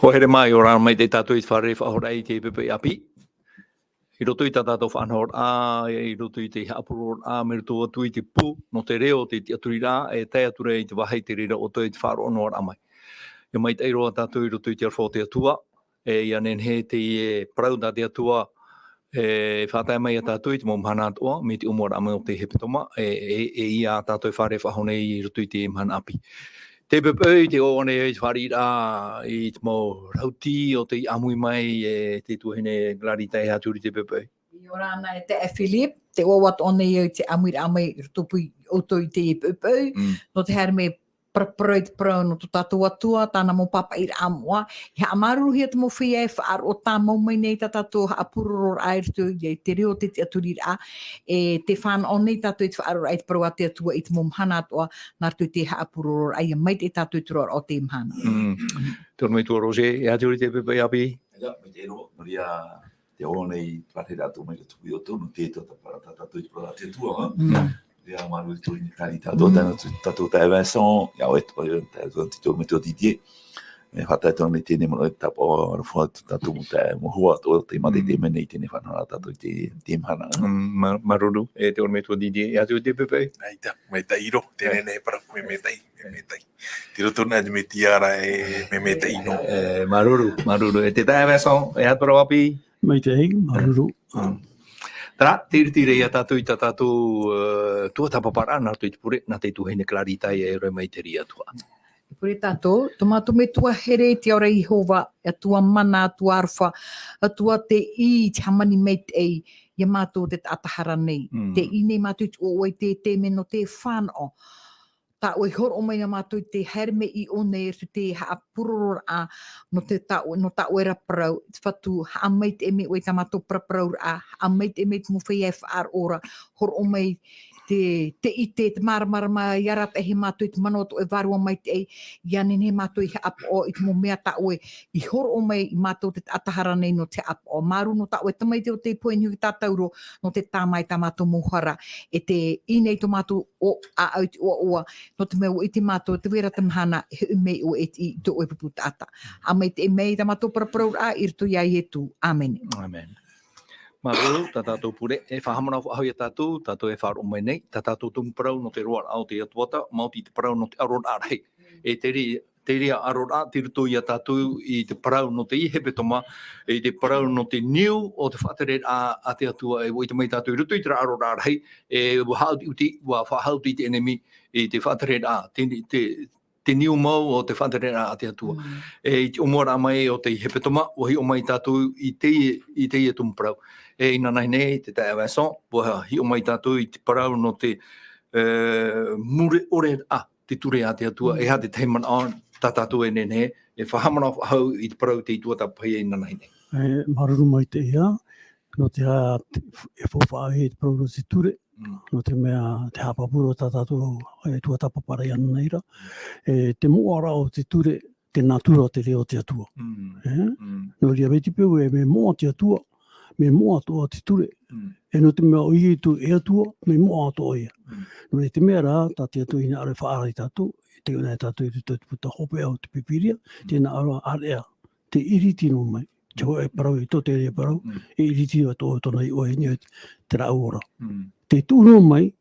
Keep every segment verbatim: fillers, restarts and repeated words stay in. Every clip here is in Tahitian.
Hoa here mai, ora mai te tātou i te fare faʻahoraʻa i te pepe ʻāpī. I roto i tā tātou faʻanahoraʻa, i roto i te haʻapurororaʻa, mai roto atu i te pū, nō te reo, te tiʻaturiraʻa, e tae atu ra i te vāhi te reira ʻoutou i te faʻaroʻo noa ra mai. E maitaʻi roa tātou i roto i te aroha o te Atua, e ia nehenehe te parau tā te Atua, e faʻatae mai ia tātou i te mau mahana atoʻa, mai te ʻōmuaraʻa mai o te hepetoma, e, e, e ia tātou e fare faʻahou nei i roto i te mahana ʻāpī. Te pepe, i te ʻoaʻoa nei i te fāriʻiraʻa, i te mau rauti o tei ʻāmui mai, e te tuahine Clarita, e aha atu ra te pepe? ʻIa ora na e te, e Philip, te ʻoaʻoa atoʻa nei i te ʻāmuiraʻa mai i roto pū ia ʻoutou i te pepe. Mm. Nō te haere mai paraparau i te parau nō tō tātou Atua, tāna mau pāpaʻiraʻa moʻa, e haʻamāuruuruhia te mau feiā e faʻaroʻo tāmau mai nei tā tātou haʻapurororaʻa i roto i te reo, te tiʻaturiraʻa, e tē fānaʻo nei tātou i te faʻaroʻoraʻa i te parau a te Atua i te mau mahana atoʻa, nā roto i te haʻapurororaʻa, ʻia maitaʻi tātou i te roaraʻa o te mahana. Mm. Te ora mai atu Roger, e aha atu ra te pepe ʻāpī? ʻIa, maitaʻi roa, nō reira, te ʻoaʻoa nei, te fare rātou mai roto pū ia ʻoutou, nō te tō tāpara tā tātou i te parau a te Atua, ā? Mm. Ia, māuruuru i te tuahine Clarita, tō tātou, tātou taeaʻe Vincent, ia ʻoe, ʻoe, taeaʻe, tō tātou metua Didier. E faʻatae atu nei teie nei manaʻo e tāpaʻo aroha atu tātou mau taeaʻe, mau hoa atoʻa, tei mātaʻitaʻi mai nei i teie nei faʻanahoraʻa tātou i te, te mahana. Mm, mā-, māuruuru, e te ora mai atu Didier, e aha atu te pepe? ʻAita, maitaʻi roa, teie nei parau, mea maitaʻi, mea maitaʻi. Tei roto na te Mesia ra, e mea maitaʻi noa. E, māuruuru, māuruuru. E te taeaʻe Vincent, e aha te parau ʻāpī? Maitaʻi, māuruuru. Mm. Terā, tē ʻiriti ra ia tātou i tā tātou, e, tuatāpaparaʻa, nā roto i te pure, nā te tuahine Clarita, e ʻere mai te reira atoʻa. Pure tātou, tō mātou Metua here, te ao ra Iehova, Atua mana, Atua aroha, Atua tei hāmani maitaʻi ia mātou te taʻata hara nei. Mm. Tei ʻō nei mātou i te ʻoaʻoa i te taime nō te fānaʻo. Tāʻoe i hōroʻa mai ia mātou i te haere mai i ʻō nei i roto i te haʻapurororaʻa, nō te tāʻoe, nō tāʻoe ra parau, te Fatu, haʻamaitaʻi mai ʻoe i tā mātou paraparauraʻa, haʻamaitaʻi mai te mau feiā e faʻaroʻo ra, hōroʻa mai te, te ʻite, te māramarama, ʻia arataʻi ia mātou i te manaʻo atoʻa e vārua maitaʻi, ʻia nehenehe mātou e haʻapaʻo i te mau mea tāʻoe i hōroʻa mai ia mātou te taʻata hara nei nō te haʻapaʻo. Māuruuru nō tāʻoe Tamaiti o tei pohe i niʻa i tā tātou roa, nō te tāmā i tā mātou mau hara, e tei ʻō nei tō mātou ʻāʻau i te ʻoaʻoa, nō te mea ʻua ʻite mātou, tē vai ra te mahana, e hoʻi mai ʻoe e tiʻi i tō ʻoe pupu taʻata. Haʻamaitaʻi mai tā mātou paraparauraʻa, i roto ia Ietu. ʻĀmene. ʻĀmene. Māuruuru, tā tātou pure, e faʻahaʻamanaʻo faʻahou ia tātou, tātou e faʻaroʻo mai nei, tā tātou tumu parau nō te roaraʻa o te Atua, maoti te parau nō te ʻaroraʻa rahi. E te rei-, te reira ʻaroraʻa, tei roto ia tātou i te parau nō te hepetoma, i te parau nō te niu o te faʻatereraʻa a te Atua, e ʻua ʻite mai tātou i roto i terā ʻaroraʻa rahi, e ʻua haʻutiʻuti, ʻua faʻahaʻuti te ʻenemi i te faʻatereraʻa, te, te, te niu mau o te faʻatereraʻa a te Atua. Mm. E i te ʻōmuaraʻa mai o te hepetoma, ʻua hiʻo mai tātou i te, i teie tumu parau. E inanahi nei, te taeaʻe Vincent, ʻua hiʻo mai tātou i te parau nō te, e, mure ʻore, a, te ture a te Atua, Mm. e aha te tahi manaʻo tā tātou e nehenehe, e faʻahaʻamanaʻo faʻahou i te parau tei tuatāpapahia inanahi nei. E, māuruuru maitaʻi ia, nō te aha te, e faufaʻa i te parau nō te ture, Mm. nō te mea te haʻapāpū roa tā tātou e tuatāpapa ra inanahi ra. E, te moʻaraʻa o te ture, te natura o te reo o te Atua. Mm. E? Mm. Nō reira, mai te peu ē, mea moʻa te Atua, mea moʻa atoʻa te ture. Mm. E nō te mea ʻo Ietu e Atua, mea moʻa atoʻa ia. Mm. Nō reira, te mea rā, tā te Atua i hinaʻaro e faʻaara ia tātou, e taiʻo na ia tātou i roto i te puta hopeʻa o te Pīpīria, Mm. tē hinaʻaro ʻāreʻa, tē ʻiriti noa mai. Te hōʻē parau i tō te reira parau, Mm. e ʻiriti atoʻa tōna iʻoa i niʻa i te rāʻau ora. Mm. Tē tuʻu noa mai,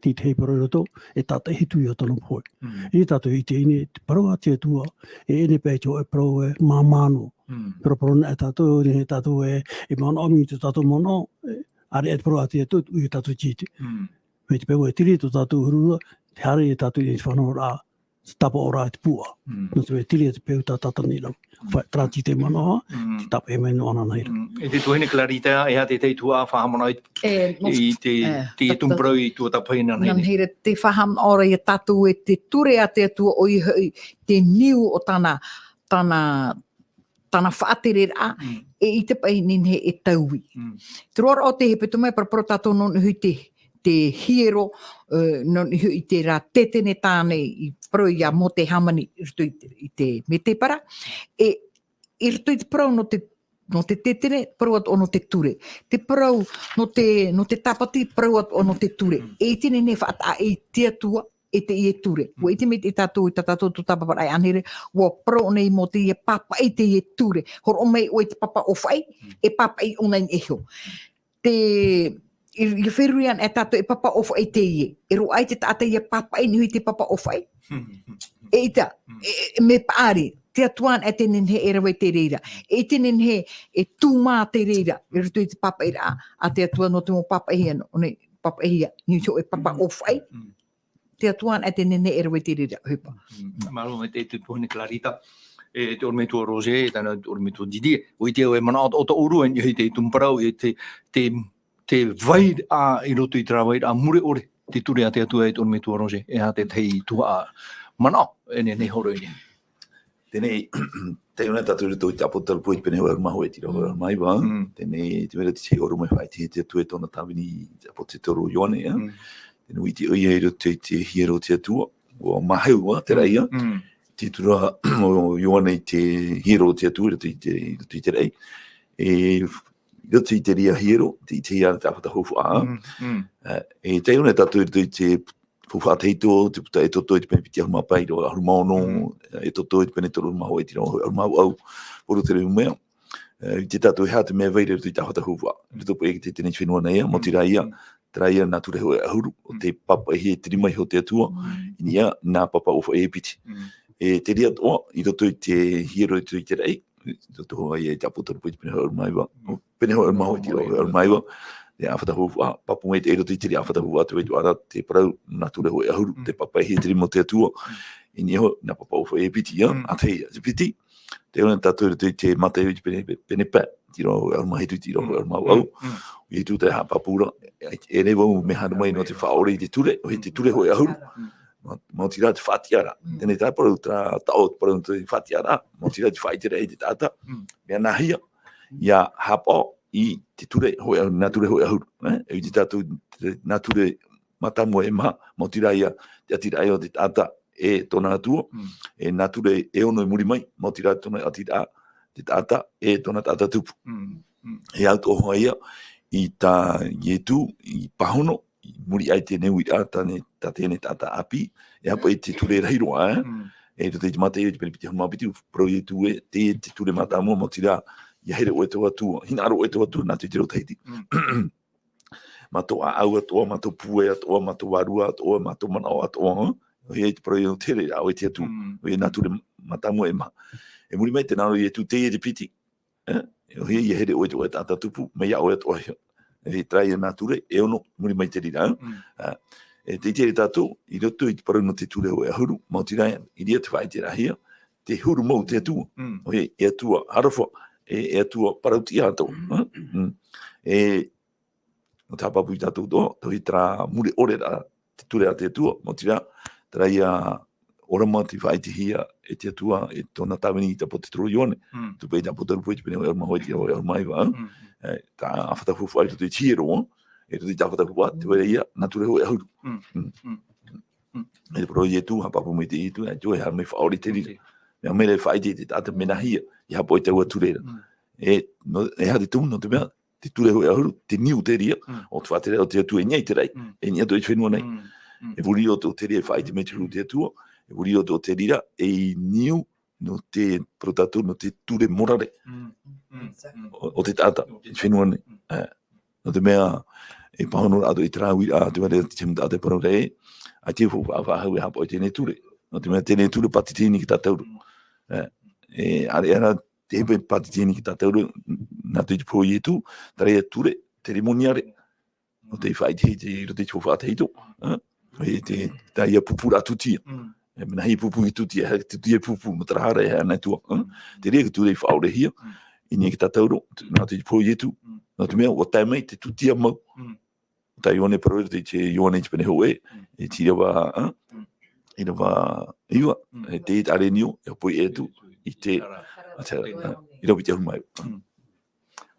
te tahi parau i roto, e tātaʻi hitu ia tōna pohe. Mm. E tātou i teie nei, te parau a te Atua, e ʻere paʻi te hōʻē parau e māmā noa. Mm. Paraparau na e tātou, e tātou e, e manaʻo mai i tō tātou manaʻo, e, ʻāreʻa te parau a te Atua, ʻua tātou tītī. Mm. Mai te peu e tere tō tātou huru ra, te haere ia tātou i te faʻanahoraʻa, te tāpaʻoraʻa i te pūʻa. Mm. Nō te mea tere te peu tā tātou nei rau. Mm. Faʻaterā te manaʻo, Mm. te tāpaʻo mai noa inanahi ra. Mm. E te tuahine Clarita, e aha te tahi tuhaʻa faʻahaʻamanaʻo i, E, nō i te, e, te tā-, tumu parau i tuatāpapahia inanahi nei. Inanahi ra, tē faʻahaʻamanaʻo ra ia tātou e te ture a te Atua ʻoia hoʻi te niu o tāna, tāna, tāna faʻatereraʻa, Mm. e ʻite paʻi nehenehe e taui. Mm. Te roaraʻa o te hepetoma e paraparau tātou nō niʻa i te, te hiero, e, nō niʻa i terā tētene tāne i parau ia Mōte Hāmani i roto i te, i te mētēpara. E, i roto i te parau nō te, nō te tētene, parau atoʻa nō te ture. Te parau nō te, nō te tāpati, parau atoʻa nō te ture. Mm. E ʻite nehenehe faʻataʻa i te Atua, e teie ture. Mm. ʻUa ʻite mai tātou, tā tātou tō tāpaparaʻa ānere, ʻua parau nei Mōte ʻia pāpaʻi teie ture. Hōroʻa mai ʻoe i te papa ʻōfaʻi, Mm. e pāpaʻi ʻōna i niʻa iho. Te, i, i feruri ana e tātou e papa ʻōfaʻi teie. E roaʻa ai te taʻata ʻia pāpaʻi i niʻa iho i te papa ʻōfaʻi. Mm. ʻEita, Mm. e, e, mea paʻari, te Atua ana e te nehenehe e rave i te reira. E te nehenehe e tūmā te reira, i roto i te pāpaʻiraʻa a te Atua nō te mau pāpaʻihia, nō, nō, pāpaʻihia, i niʻa iho e papa Mm. ʻōfaʻi. Mm. Te Atua ana e te nehenehe e rave i te reira, ʻohipa. Mm. Māuruuru maitaʻi te tuahine Clarita, e te ʻorometua Roger, e tāna te ʻorometua Didier. ʻUa ʻite au e manaʻo atoʻa ʻoe i niʻa i te tumu parau, e te, te, te vai, ā, i roto i terā vai, ā, mure ʻore, te ture a te Atua e te ʻorometua Roger, e aha te tahi tuhaʻa manaʻo, e nehenehe e hōroʻa i niʻa. Teie, taiʻo na tātou i roto i te ʻApotarupo i te pene hōʻē ʻahuru mā hōʻē, te ʻīrava Mm. hōʻē ʻahuru mā iva, Mm. teie, te mea ra te tahi ʻōrero mai faʻaʻite e te Atua e tōna tāvini i te ʻāpōsetolo Ioane, ā. Mm. Teie, ʻua ʻite ʻoia i roto i te hiero o te Atua, ʻua māheu, ā, terā ia. Mm. Te tura o Ioane i te hiero o te Atua, i roto i te, i roto i te raʻi. E, i roto i terā hiero, tē ʻitehia ra te ʻāfata faufaʻa, ā. Mm, mm. Ā, e taiʻo na tātou i roto i te Faufaʻa tahito, te puta Exodo i te pene piti ʻahuru mā pae, ʻīrava ʻahuru mā ono, Mm. Exodo i te pene toru ʻahuru mā hōʻē, te ʻīrava ʻahuru mā vaʻu, Poro te Reumea. E, ʻua ʻite tātou e aha te mea e vai ra i roto i te ʻāfata faufaʻa. Mm. I roto paʻi i te tenehi fenua nei ā, mau Mm. terā ia, Mm. terā ia nā ture hōʻē ʻahuru, ʻo Mm. tei pāpaʻihia e te rima iho o te Atua, Mm. i niʻa i nā papa ʻōfaʻi e piti. Mm. E te reira atoʻa, i roto i te hiero i roto i te raʻi, i roto hoʻi i te ʻĀpōsetolo Pauro i te pene hōʻē ʻahuru mā iva, Mm. pene hōʻē ʻahuru mā hōʻē, te ʻīrava hōʻē ʻahuru mā iva, te ʻāfata faufaʻa, pāpū mai te, i roto i te reira ʻāfata faufaʻa, tē vai atoʻa ra te parau, nā ture hōʻē ʻahuru, Mm. tei pāpaʻihia e te rima o te Atua, Mm. i niʻa iho, nā papa ʻōfaʻi e piti, ā, Mm. ā, te, te piti, taiʻo na tātou i roto i te Mataio i te pene, pene pae, te ʻīrava hōʻē ʻahuru mā hitu, te ʻīrava hōʻē ʻahuru mā vaʻu. Mm. Iesu tē haʻapāpū ra, e, e rave vau mea haere mai nō te faʻaʻore i te ture, ʻo te ture hōʻē ʻahuru. Mm. Mau, mau terā te faʻatiʻaraʻa. Mm. Teie te parau, terā taʻo te parau nō te faʻatiʻaraʻa. Mau terā te faʻaʻiteraʻa i te taʻata. Mm. Mea nāhea, ʻia haʻapaʻo i te ture hōʻē ʻahuru, nā ture hōʻē ʻahuru, ē? E ʻua ʻite tātou, te, nā ture mātāmua e maha, mau terā ia te ʻatiraʻa o te taʻata e tōna Atua, Mm. e nā ture e ono i muri mai, mau terā tōna ʻatiraʻa te taʻata e tōna taʻata tupu. Mm. Mm. E au atoʻa hoʻi ia, i tā Iesu i pāhono, i muri aʻe i teie uiraʻa, tā ne, tā teie taʻata ʻāpī, e haʻapaʻo i te ture rahi roa, ē? Mm. E roto i te Mataio i te pene piti ʻahuru mā piti, parau Iesu ē, te, te ture mātāmua, mau terā, ʻia here ʻoe i tō Atua, hinaʻaro ʻoe i tō Atua, nā te Atua Tahiti. Mm. Mā tō ʻāʻau atoʻa, mā tō pūai atoʻa, mā tō vārua atoʻa, mā tō manaʻo atoʻa, ā? ʻOia te parau nō te here ra ʻoe i te Atua. Mm. ʻOia nā ture mātāmua e maha. E muri mai tē nā ʻō ra Iesu teie te piti, ē? ʻOia ʻia here ʻoe i tō ʻoe taʻata tupu, mai iā ʻoe atoʻa iho. E terā ia nā ture e ono, muri mai i te reira, ā? Mm. Ā, e tē ʻite ra tātou, i roto i te parau nō te ture hōʻē ʻahuru, mau terā, i reira te faʻaʻiteraʻahia, te huru mau o te Atua. Mm. ʻOia, e Atua aroha, e, e Atua parautiʻa atoʻa, ā? Mm. E, nō te haʻapāpū ia tātou atoʻa, tauihaʻa terā mure ʻore ra, te ture a te Atua, mau terā, terā ia ʻōrama tei faʻaʻitehia e te Atua, e tōna tāvini i te ʻĀpōsetolo Ioane, Mm. tupu i te ʻĀpōsetolo Pauro i te pene hōʻē ʻahuru mā hōʻē, te ʻīrava hōʻē ʻahuru mā iva, ā? Mm. E, tā ʻāfata faufaʻa i roto i te hiero, e roto i te ʻāfata faufaʻa, tē vai ra ia, nā ture hōʻē ʻahuru. Mm. Mm. Mm. Mm. E te parau Iesu, haʻapāpū mai te Iesu, e te Atua e haere mai faʻaʻore i te reira. Ok. Mea mai ra e faʻaʻite i te taʻata mea nāhea, ʻia haʻapaʻo i taua ture ra. Mm. E, nō, e aha te tumu, nō te mea, te ture hōʻē ʻahuru, te niu te reira, Mm. o te faʻatere o te Atua i niʻa i te raʻi, Mm. e i niʻa atoʻa i te fenua nei. Mm. Mm. E muri roa atoʻa te reira e faʻaʻite mai te huru o te Atua, e muri roa atoʻa te reira, e niu nō te, parau tātou, nō te ture morare. Mm. Mm. Mm. O, o te taʻata, Ok. i te fenua nei. Mm. Ā, nō te mea, e pāhono ra atoʻa i terā uiraʻa, tē vai ra te tahi mau taʻata e parau ra ē, ʻaita e faʻa-, faʻa-, faʻahou e haʻapaʻo i teie ture. Nō te mea teie ture pātiteni iā tātou ra. Mm. Ā, e, ʻāreʻa rā, te hepetoma pātiteni iā tātou ra, nā te parau Iesu, terā ia ture, ceremoniare. Nō te faʻaʻite i te, i roto i te faufaʻa tahito, ā? E te, tā ia pupuraʻa tūtia. Mm. E mea nāhea e pupu i tūtia, e tūtia e pupu, nō terā hara e haere ana i tua, ā? Mm. Te reira te ture i faʻaʻorehia, Mm. i niʻa iā tātou ra, nā te parau Iesu, Mm. nō te mea, ʻua tae mai te tūtia mau. Mm. Tā Ioane parau ra i te, Ioane i te pene hōʻē, Mm. e te ʻīrava, ā? Mm. ʻĪrava iva, Mm. e te, te ʻārenio, e hōpoi atu i te, Ara. ā, te, ā, ʻīrava piti ʻahuru mā iva. Mm.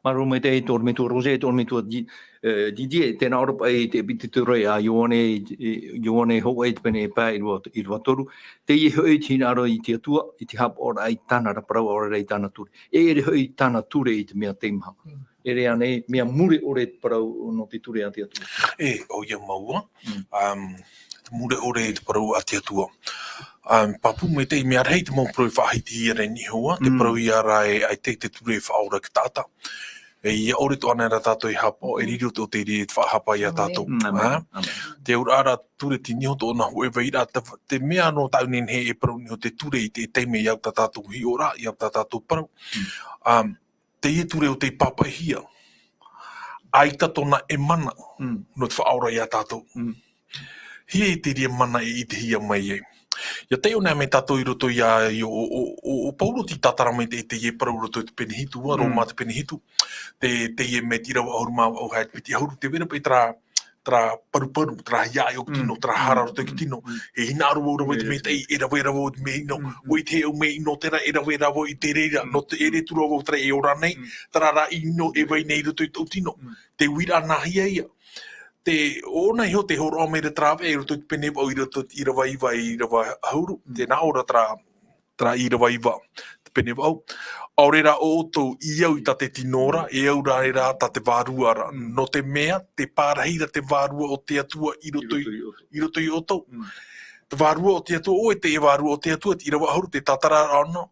Māuruuru maitaʻi, e te ʻorometua Roger, e te ʻorometua Di-, e, Didier, tē nā ʻō ra paʻi i te ʻepetoma a Ioane, e, Ioane hōʻē i te pene pae ʻīrava, ʻīrava toru. Teie hoʻi te hinaʻaro i te Atua, i te haʻapaʻoraʻa i tāna ra parau, ʻaore rā i tāna ture. E ʻere hoʻi tāna ture i te mea teimaha. Mm. E ʻere ānei, mea mure ʻore te parau nō te ture a te Atua. E, ʻoia mau ā. Mm. Um, mure ʻore i te parau a te Atua. Um, pāpū maitaʻi mea rahi te mau parau e faʻahiti ia rā i niʻa iho ā, te Mm. parau ia rā e ʻaita te ture e faʻaora i te taʻata. E ia ʻore atoʻa na rā tātou e hapa, e riro tō te reira e faʻahapa ia Amen. tātou. Mm, amen. Ha? Amen. Te auraʻa rā ture tei niʻa iho tōna hōʻē vairaʻa, te, te mea nō tāʻu nehenehe e parau i niʻa iho te ture i te, te taime i au tā tātou hiʻoraʻa, i au tā tātou parau. Mm. Um, teie ture ʻo tei pāpaʻihia. ʻAita tōna e mana Mm. nō te faʻaora ia tātou. Mm. Hia e te reira mana e ʻitehia mai ai. Ia taiʻo na mai tātou i roto ia, i ʻo, ʻo, ʻo, ʻo Paulo tei tātara mai te, teie parau i roto i te pene hitu, ā, Mm. Roma te pene hitu. Te, teie mea te ʻīrava ʻahuru mā vaʻu haere i te piti ʻahuru, tē vai ra paʻi terā, terā paruparu, terā hiaʻai o te Mm. tino, terā Mm. hara roto i te Mm. tino. Mm. E hinaʻaro vau rave i te Yes. mea teie, e rave ra vau i te mea ʻino. Mm. ʻUa ʻite au mea ʻino terā, e rave ra vau i te reira. Mm. Nō te ʻere atu ra vau terā e ora nei, Mm. terā rā ʻino e vai nei i roto i tōʻu tino. Mm. Te uiraʻa nāhea ia. Te, ʻōna iho te hōroʻa mai ra terā veʻa i roto i te pene vaʻu, i roto i te ʻīrava iva, ʻīrava ʻahuru, Mm. tē nā ʻō ra terā, terā ʻīrava iva, te pene vaʻu. ʻAore rā ʻo ʻoutou i au i tā te tino ra, e au rā, e rā tā te vārua ra. Mm. Nō te mea, tē pārahi ra te vārua o te Atua i roto i, I roto i ʻoutou. i roto i ʻoutou. Mm. Te vārua o te Atua, ʻo ʻoe te vārua o te Atua, te ʻīrava ʻahuru, te tātara ra ʻōna.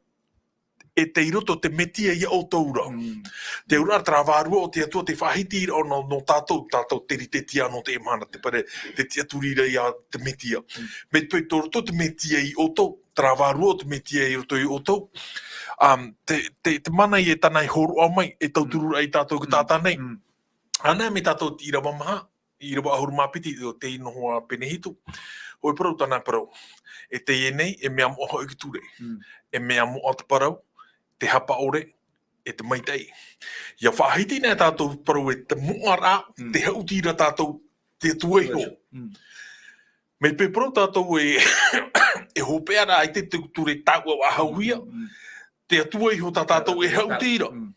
E tei roto te Metia ia ʻoutou ra. Mm. Te auraʻa terā vārua o te Atua tē faʻahiti ra ʻōna nō tātou, tātou te ritetia nō te mahana, te pare, te tiʻaturi ra ia te Metia. Mm. Mai te peu tō roto te Metia i ʻoutou, terā vārua o te Metia i roto i ʻoutou. Um, te, te, te mana ia tāna i hōroʻa mai, e tauturu Mm. ra ia tātou i te Mm. taʻata nei. Mm. Ana mai tātou te ʻīrava maha, ʻīrava ʻahuru mā piti, ʻo tei noa ā pene hitu. ʻO e parau tāna parau. E teie nei, e mea moʻa hoʻi te ture. Mm. E mea moʻa te parau, te hapa ʻore, e te maitaʻi. Ia faʻahiti na tātou parau e te moʻa ra, Mm. te haʻuti ra tātou, te Atua iho. Mm. Mai te peu parau tātou e, e hopeʻa ra ʻaita te ture tāua ʻa hauhia, Mm. te Atua iho tā tātou e haʻuti ra. Mm.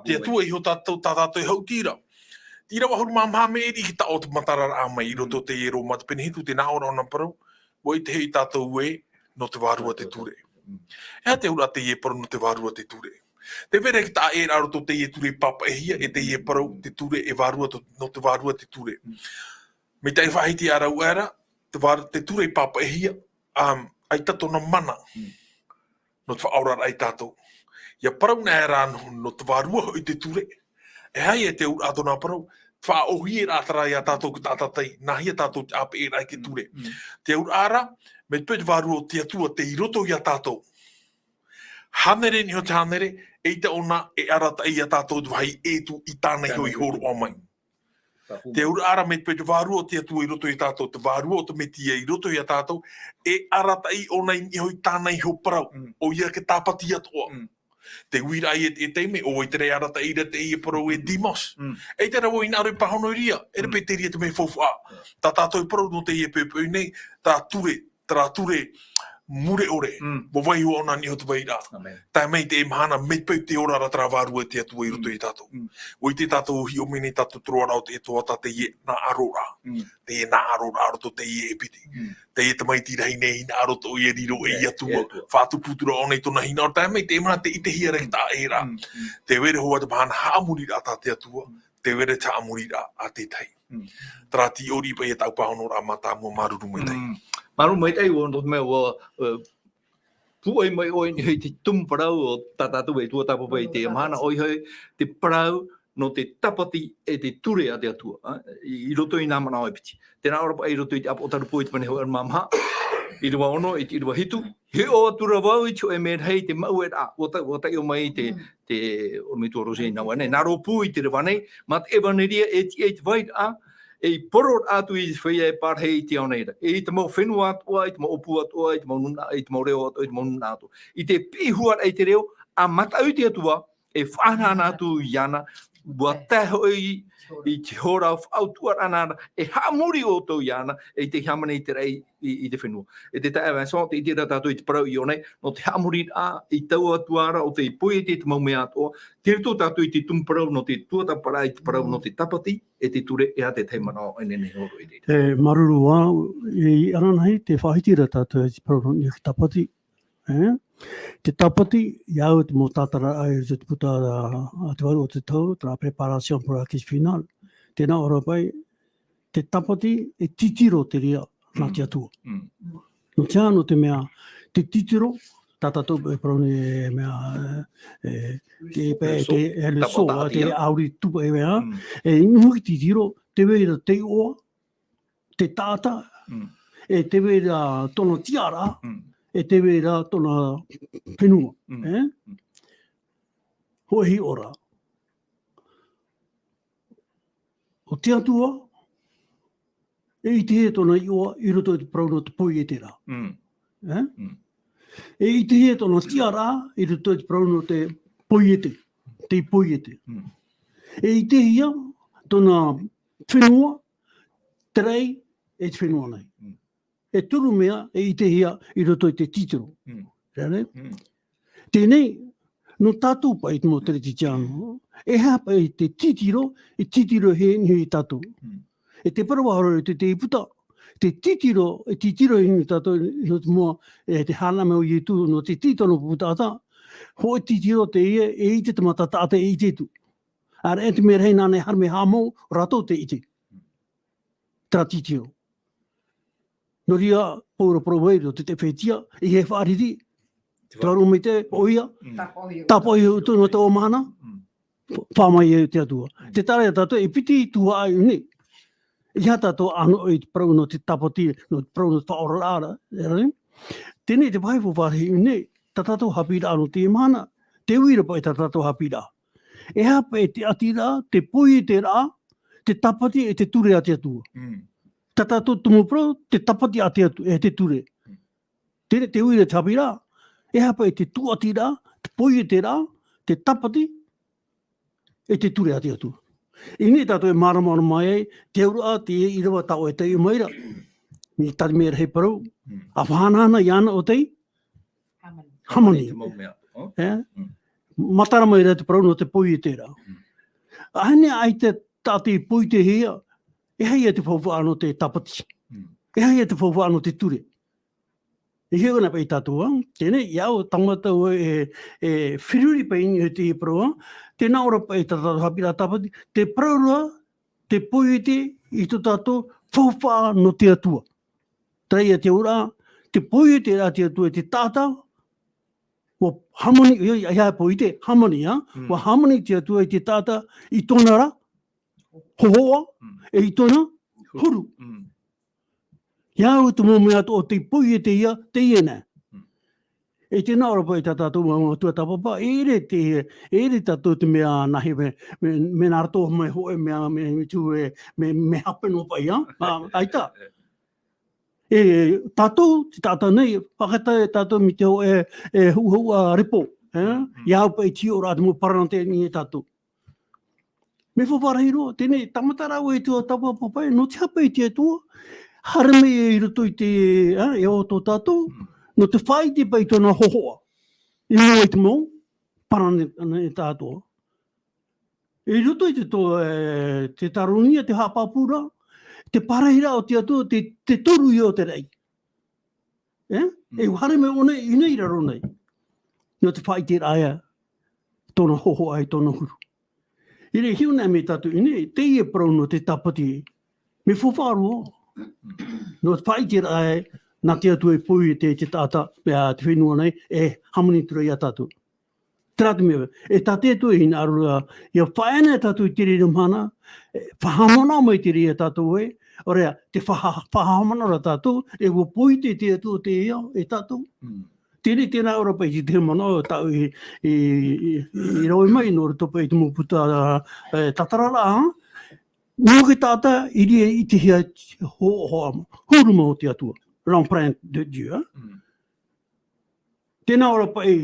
Te Atua iho tātou, tā tātou e haʻuti ra. Te ʻīrava ʻahuru mā maha, mea ʻere i te taʻo o te matararaʻa mai i roto Mm. teie Roma te pene hitu, tē nā ʻō ra ʻōna parau, ʻua ʻitehia tātou ē, nō te vārua te ture. Mm. E aha te auraʻa teie parau nō te vārua te ture? Tē vai ra te taʻa ʻēraʻa i roto teie ture pāpaʻihia, e teie parau te ture e vārua to-, nō te vārua te ture. Mm. Mai te faʻahiti a rāua ē ra, te vār-, te ture pāpaʻihia, um, ʻaita tōna mana. Mm. Nō te faʻaoraraʻa ia tātou. Ia parau na ē ra nō, nō te vārua hoʻi te ture. E aha ia te auraʻa tōna parau, faʻaʻōhie ra terā ia tātou te taʻata tei, nāhea tātou te ʻāpeʻeraʻa i te ture. Mm. Te auraʻa ra, mai te peu te vārua o te Atua tei roto ia tātou. Hānere niʻa iho te hānere, eʻita ʻōna e arataʻi ia tātou te vāhi ʻē atu i tāna iho i hōroʻa mai. Te auraʻa ra mai te peu te vārua o te Atua i roto ia tātou, te vārua o te Metia i roto ia tātou, e arataʻi ʻōna i niʻa iho i tāna iho parau, Mm. ʻoia te tāpati atoʻa. Mm. Te uiraʻa ia e, e taime, ʻo vai terā e arataʻi ra teie parau e Mm. demos. Mm. ʻEita rā vau e hinaʻaro i pāhono i reira, e Mm. rā paʻi te reira te mea faufaʻa. Mm. Tā tātou e parau nō teie poʻipoʻi nei, terā ture, terā ture mure ʻore, Mm. ʻua vaiiho ʻōna i niʻa iho i te vairaʻa. Amen. Tae mai i teie mahana, mai te peu tē ora ra terā vārua o te Atua i roto Mm. ia tātou. Mm. ʻUa ʻite tātou, hiʻo mai nei tātou te roaraʻa o te Atua, tā teie hinaʻaroraʻa. Mm. Teie hinaʻaroraʻa i roto teie e piti. Mm. Teie tamaiti rahi nei hinaʻaro atoʻa ia riro e te Atua. Faʻatupu atu ra ʻōna i tōna hinaʻaro, tae mai i teie mahana tē ʻitehia ra i te taʻa ʻēraʻa. Mm. Mm. Tē vai ra hoʻi te mahana haʻamoriraʻa tā te Atua. Mm. Tē vai ra te haʻamoriraʻa a te tahi. Mm. Terā te ʻōriʻi paʻi ia tāʻu pāhonoraʻa mātāmua, māuruuru maitaʻi. Mm. Māuruuru maitaʻi, ʻua, nō te mea ʻua, ʻua pūai mai ʻoe i te tumu parau o tā tātou e tuatāpapa i teie mahana, ʻoia hoʻi te parau nō te tāpati e te ture a te Atua, ā, i, i roto i nā manaʻo e piti. Tē nā ʻō ra paʻi i roto i te Apotarupo i te pene ʻahuru mā maha, ʻīrava ono i te ʻīrava hitu, hiʻo atu ra vau i te hōʻē merahi i te maueraʻa, ʻua ta-, ʻua taiʻo mai te, Mm. te ʻorometua Roger i nā vāhi nei. Nā rōpū i te reva nei, mā te ʻevanelia e tiʻa i te vairaʻa, e i poro atu i te feiā e pārahi i te ao nei ra. E i te mau fenua atoʻa, i te mau ʻōpū atoʻa, i te mau nūnaʻa, i te mau reo atoʻa, i te mau nūnaʻa atoʻa. I te piʻi huaraʻa i te reo, ʻa mataʻu i te Atua, e faʻahanahana atu iāna, ʻua tae hoʻi i te hora faʻautuʻaraʻa nā ra, e haʻamori ʻoutou iāna, e i te hāmani i te raʻi i, i te fenua. E te taeaʻe Vincent, tē ʻite ra tātou i te parau i ʻō nei, nō te haʻamoriraʻa i taua Atua ra, ʻo tei poiete i te mau mea atoʻa, tē roto tātou i te tumu parau nō te tuatāpaparaʻa i te parau nō te tāpati, e te ture, e aha te tahi manaʻo e nehenehe e hōroʻa i reira. E, māuruuru ā, i ananahi, tē faʻahiti ra tātou i te parau nō te tāpati, e? Te tāpati, i au te mau tātaraʻa i te puta a, a te varu o te tau, terā préparation pour la quête finale. Tē nā ʻō ra paʻi, te tāpati, e titiro te reira, nā te Atua. Nō te aha, nō te mea, te titiro, tā tātou e parau nei e mea, e, te, te, te, e, le so, te auri tupu e mea, e, nō te titiro, te vai ra te iʻoa, te taʻata, e te vai ra tōna tiʻaraʻa, e te vai ra tōna fenua, e? Hōʻē hiʻoraʻa. ʻO te Atua, e ʻitehia tōna iʻoa i roto i te parau nō te poieteraʻa. E? E ʻitehia tōna tiʻaraʻa i roto i te parau nō te poiete, te poiete. E ʻitehia tōna fenua, te raʻi, e te fenua nei. E toru mea e ʻitehia i roto i te titiro. Rere? Teie nei, nō tātou paʻi te mau Kerisetiano, e aha paʻi te titiro, e titiro e hiʻo nei tātou. E te parau ʻahuru i te, te puta, te titiro, e titiro e hiʻo nei tātou, nō te mua, e te haʻamanaʻo mai o Ietu, nō te titiro nō puta ata, hōʻē titiro teie, e ʻite te mata taʻata e ʻite atu. ʻAreʻa te mea rahi nāna e haere mai haʻamau, rātou te ʻite. Terā titiro. Nō reira, Pauro parau ai, roto i te Efetia, ʻeiaha e fāriʻi, te vārua maitaʻi, ʻoia, tāpaʻo iho, tāpaʻo iho atu nō te ʻōmahana, fā mai e te Atua. Te tārā ia tātou, e piti tuhaʻa i ʻō nei. ʻEiaha tātou ʻānoʻi i te parau nō te tāpati, nō te parau nō te faʻaoraraʻa, e rā nei. Teie nei te vāhi faufaʻa rahi i ʻō nei, tā tātou haʻapiʻiraʻa nō teie mahana, te uira paʻi tā tātou haʻapiʻiraʻa. E aha paʻi te ʻatiraʻa, te poieteraʻa, te tāpati e te ture a te Atua. Tā tātou tumu parau, te tāpati a te Atua, e te ture. Te, te uira te haʻapiʻiraʻa, e aha paʻi te tūʻatiraʻa, te poieteraʻa, te tāpati, e te ture a te Atua. I ʻō nei tātou e māramarama ai, te auraʻa, te ʻīrava tā ʻoe e taiʻo mai ra. Nō te mea rahi parau, ʻa faʻahanahana iāna ʻo tei, hāmani. Hāmani te mau mea. E? Matara mai ra te parau nō te poieteraʻa. ʻAhani ʻaita tātou i poietehia, e aha ia te faufaʻa nō te tāpati. E aha ia te faufaʻa nō te ture. E hiʻo na paʻi tātou, ā? Teie nei, ia au, tāmata au e, e feruri paʻi i niʻa i te parau, ā? Tē nā ʻō ra paʻi tā tātou haʻapiʻiraʻa tāpati, te parau ra, te poiete i tō tātou faufaʻa nō te Atua. Terā ia te auraʻa, te poieteraʻa a te Atua i te taʻata, ʻua hāmani, ʻoia, ʻeiaha e poiete, hāmani, ā? ʻUa hāmani te Atua i te taʻata, i tōna ra, hōhoʻa, e i tōna huru. Ia au te mau mea atoʻa o tei poiete ia, teie nei. E tē nā ʻō ra paʻi tā tātou mau tuatāpapa, e ʻere te, e ʻere tātou te mea nā hea, me, me, mea nā roto mai hōʻē mea, me, me tū e, me, me hape noa paʻi, ā? Ā, ʻaita. E, tātou, te taʻata nei, fakahā tātou mai te hōʻē, e, huʻahuʻa repo, e? Ia au paʻi te hiʻoraʻa te mau parana teie nei e tātou. Mea faufaʻa rahi roa, teie nei, tāmata ra vau e tuatāpapa paʻi, nō te aha paʻi te Atua, haere mai i roto i te, ā, e ʻō tō tātou, nō te faʻaʻite paʻi tōna hōhoʻa. I mua i te mau, parana e tātou. I roto i te to-, e, Teuteronomio, te haʻapāpūraʻa, te parahiraʻa o te Atua, te, te toru ia o te raʻi. E? E haere mai ʻōna i ʻō nei i raro nei. Nō te faʻaʻiteraʻa ia, tōna hōhoʻa e tōna huru. I reira hiʻo na mai tātou i ʻō nei, teie parau nō te tāpati. Mea faufaʻa roa. Nō te faʻaʻiteraʻa ia, nā te Atua e poiete te, te taʻata, e, te fenua nei, e hāmani atu ra ia tātou. Terā te mea, e tā te Atua e hinaʻaro ra, ʻia faʻaea na tātou i te reira mahana, e, faʻahaʻamanaʻo mai te reira tātou e, ʻoia, te faʻa-, faʻahaʻamanaʻo ra tātou, e ʻua poiete te Atua teie, e tātou. Teie, tē nā ʻō ra paʻi te, te manaʻo tāʻu i, i, i, i rave mai, nō roto paʻi te mau puta, e, tātararaʻa, nō te taʻata, i reira e ʻitehia hō-, hō-, huru mau o te Atua, l'empreinte de Dieu, ā? Tē nā ʻō ra paʻi,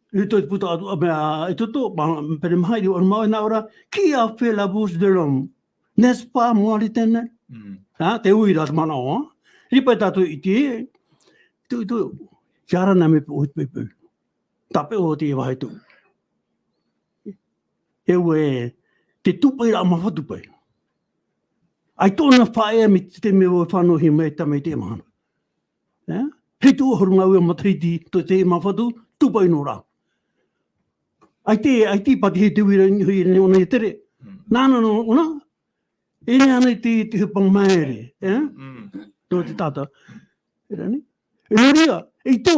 i roto i te puta atu, a, mea, Exode, ma-, pene maha ʻīrava ʻahuru mā vaʻu, e nā ʻō ra, qui a fait la bouche de l'homme? N'est-ce pas moi l'Éternel? Ā, te uira te manaʻo, ā? I reira paʻi tātou i ʻite, ʻite, ʻite, ʻia ora na mea poʻi, poʻi, poʻi. Tāpeʻa ʻoe i te vāhi atu. E ʻua, te tūpaʻiraʻa māfatu paʻi. ʻAita ʻōna faʻaea mai te mea ʻua fānauhia mai e te Tamaiti i teie mahana. E? Hitu ʻahuru mā ua matahiti, tō teie māfatu, tūpaʻi noa ra. ʻAita, ʻaita paʻi te uira i niʻa i ʻōna i tere. Nāna noa ʻōna, e nehenehe te, te hepetoma maere, e? nō te taʻata. E rā nei. E nō reira, e ʻite,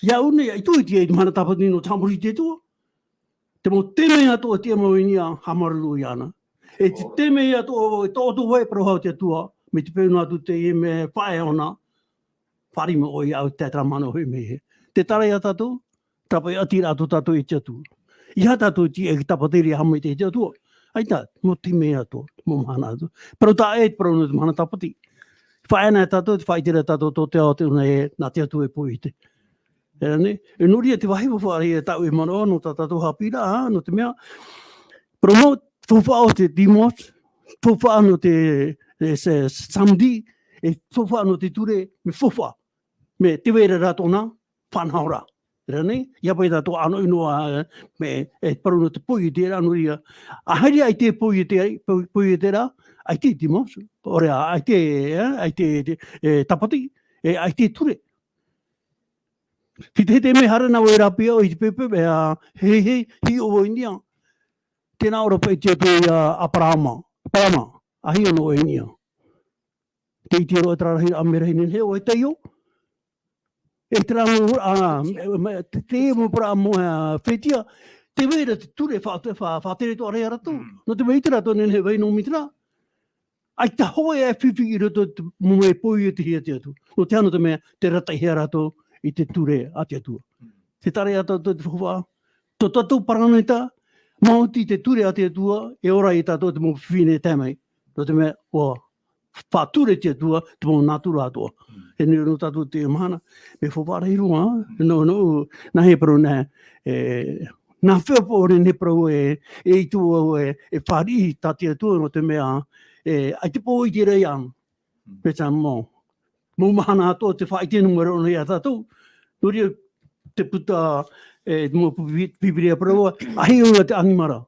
iāʻu nei, e ʻite i te, i te mahana tāpati nō te haʻamori i te Atua. Te mau temeio atoʻa te mau i niʻa haʻamāuruuru iāna. E te temeio atoʻa, e taʻoto vai parau hau te Atua, mai te peu noa atu te mea faʻaea ʻōna, fāriʻi mai ʻoe iāʻu te tae terā mahana ʻoe mea hē. Tē tarai iā tātou, tāpaʻi ʻati rā tō tātou e te Atua. ʻEiaha tātou e tiʻa i te tāpati ra haʻamori i te Atua. ʻAita, mau temeio atoʻa, mau mahana atoʻa. Parau tā ʻoe, parau nō te mahana tāpati. Faʻaea na e tātou, te faʻaʻite ra tātou tō te ao te ʻona e, nā te Atua e poiete. E rā nei, e nō reira te vāhi faufaʻa ra ia tāʻu e manaʻo, nō tā tātou haʻapiʻiraʻa, nō te mea, parau mau, faufaʻa o te dimanche, faufaʻa nō te, e, se, samedi, e faufaʻa nō te ture, mea faufaʻa. Mea tē vai ra rā tōna, faʻanahoraʻa. E rā nei, ʻia paʻi tātou ʻānoʻi noa, e, mea, e parau nō te poiete ra, nō reira. ʻA haere ʻaita e poiete ai, poi-, poiete ra, ʻaita e dimanche, ʻore ā, ʻaita e, e, ʻaita e, e, tāpati, e, ʻaita e ture. Hiti, hiti mea haere na vau e rāpae i te pepe, mea, hei, hei, hiʻo vau i niʻa. Tē nā ʻō paʻi te Atua iā ʻĀparaama. ʻĀparaama, ʻa hiʻo noa i niʻa. Tē ʻite roa terā rahi, ʻa mea rahi nehenehe ʻoe e taiʻo. E terā mau, ā, me, me, te, te mau parau mau, ā, fētiʻa. Tē vai ra te ture fa-, fa-, faʻatere atoʻa ra ia rātou. Mm. Nō te mea ʻaita rātou e nehenehe e vai noa mai terā. ʻAita hōʻē e fifi i roto i te mau mea poietehia a te Atua. Nō te aha? Nō te mea, tē arataʻihia rātou i te ture a te Atua. Tē tarai iā tātou te faufaʻa. Tō tātou paraneta, maoti te ture a te Atua, e ora iā tātou te mau fifi nei e tae mai. Nō te mea, ʻua faʻature te Atua, te mau nātura atoʻa. E nehenehe nō tātou te mahana, mea faufaʻa rahi roa, nō, nō, nā hea parau nā, e, nā hea parau e, e ʻite vau e, e fāriʻi tā te Atua nō te mea, e, ʻaita e poiete ra iāna. Mea tā mau. Mau mahana atoʻa te faʻaʻite nō mai roa iā tātou. Nō reira te puta, e, mau pi-, Pīpīria parau, ʻa hiʻo noa te ʻanimara.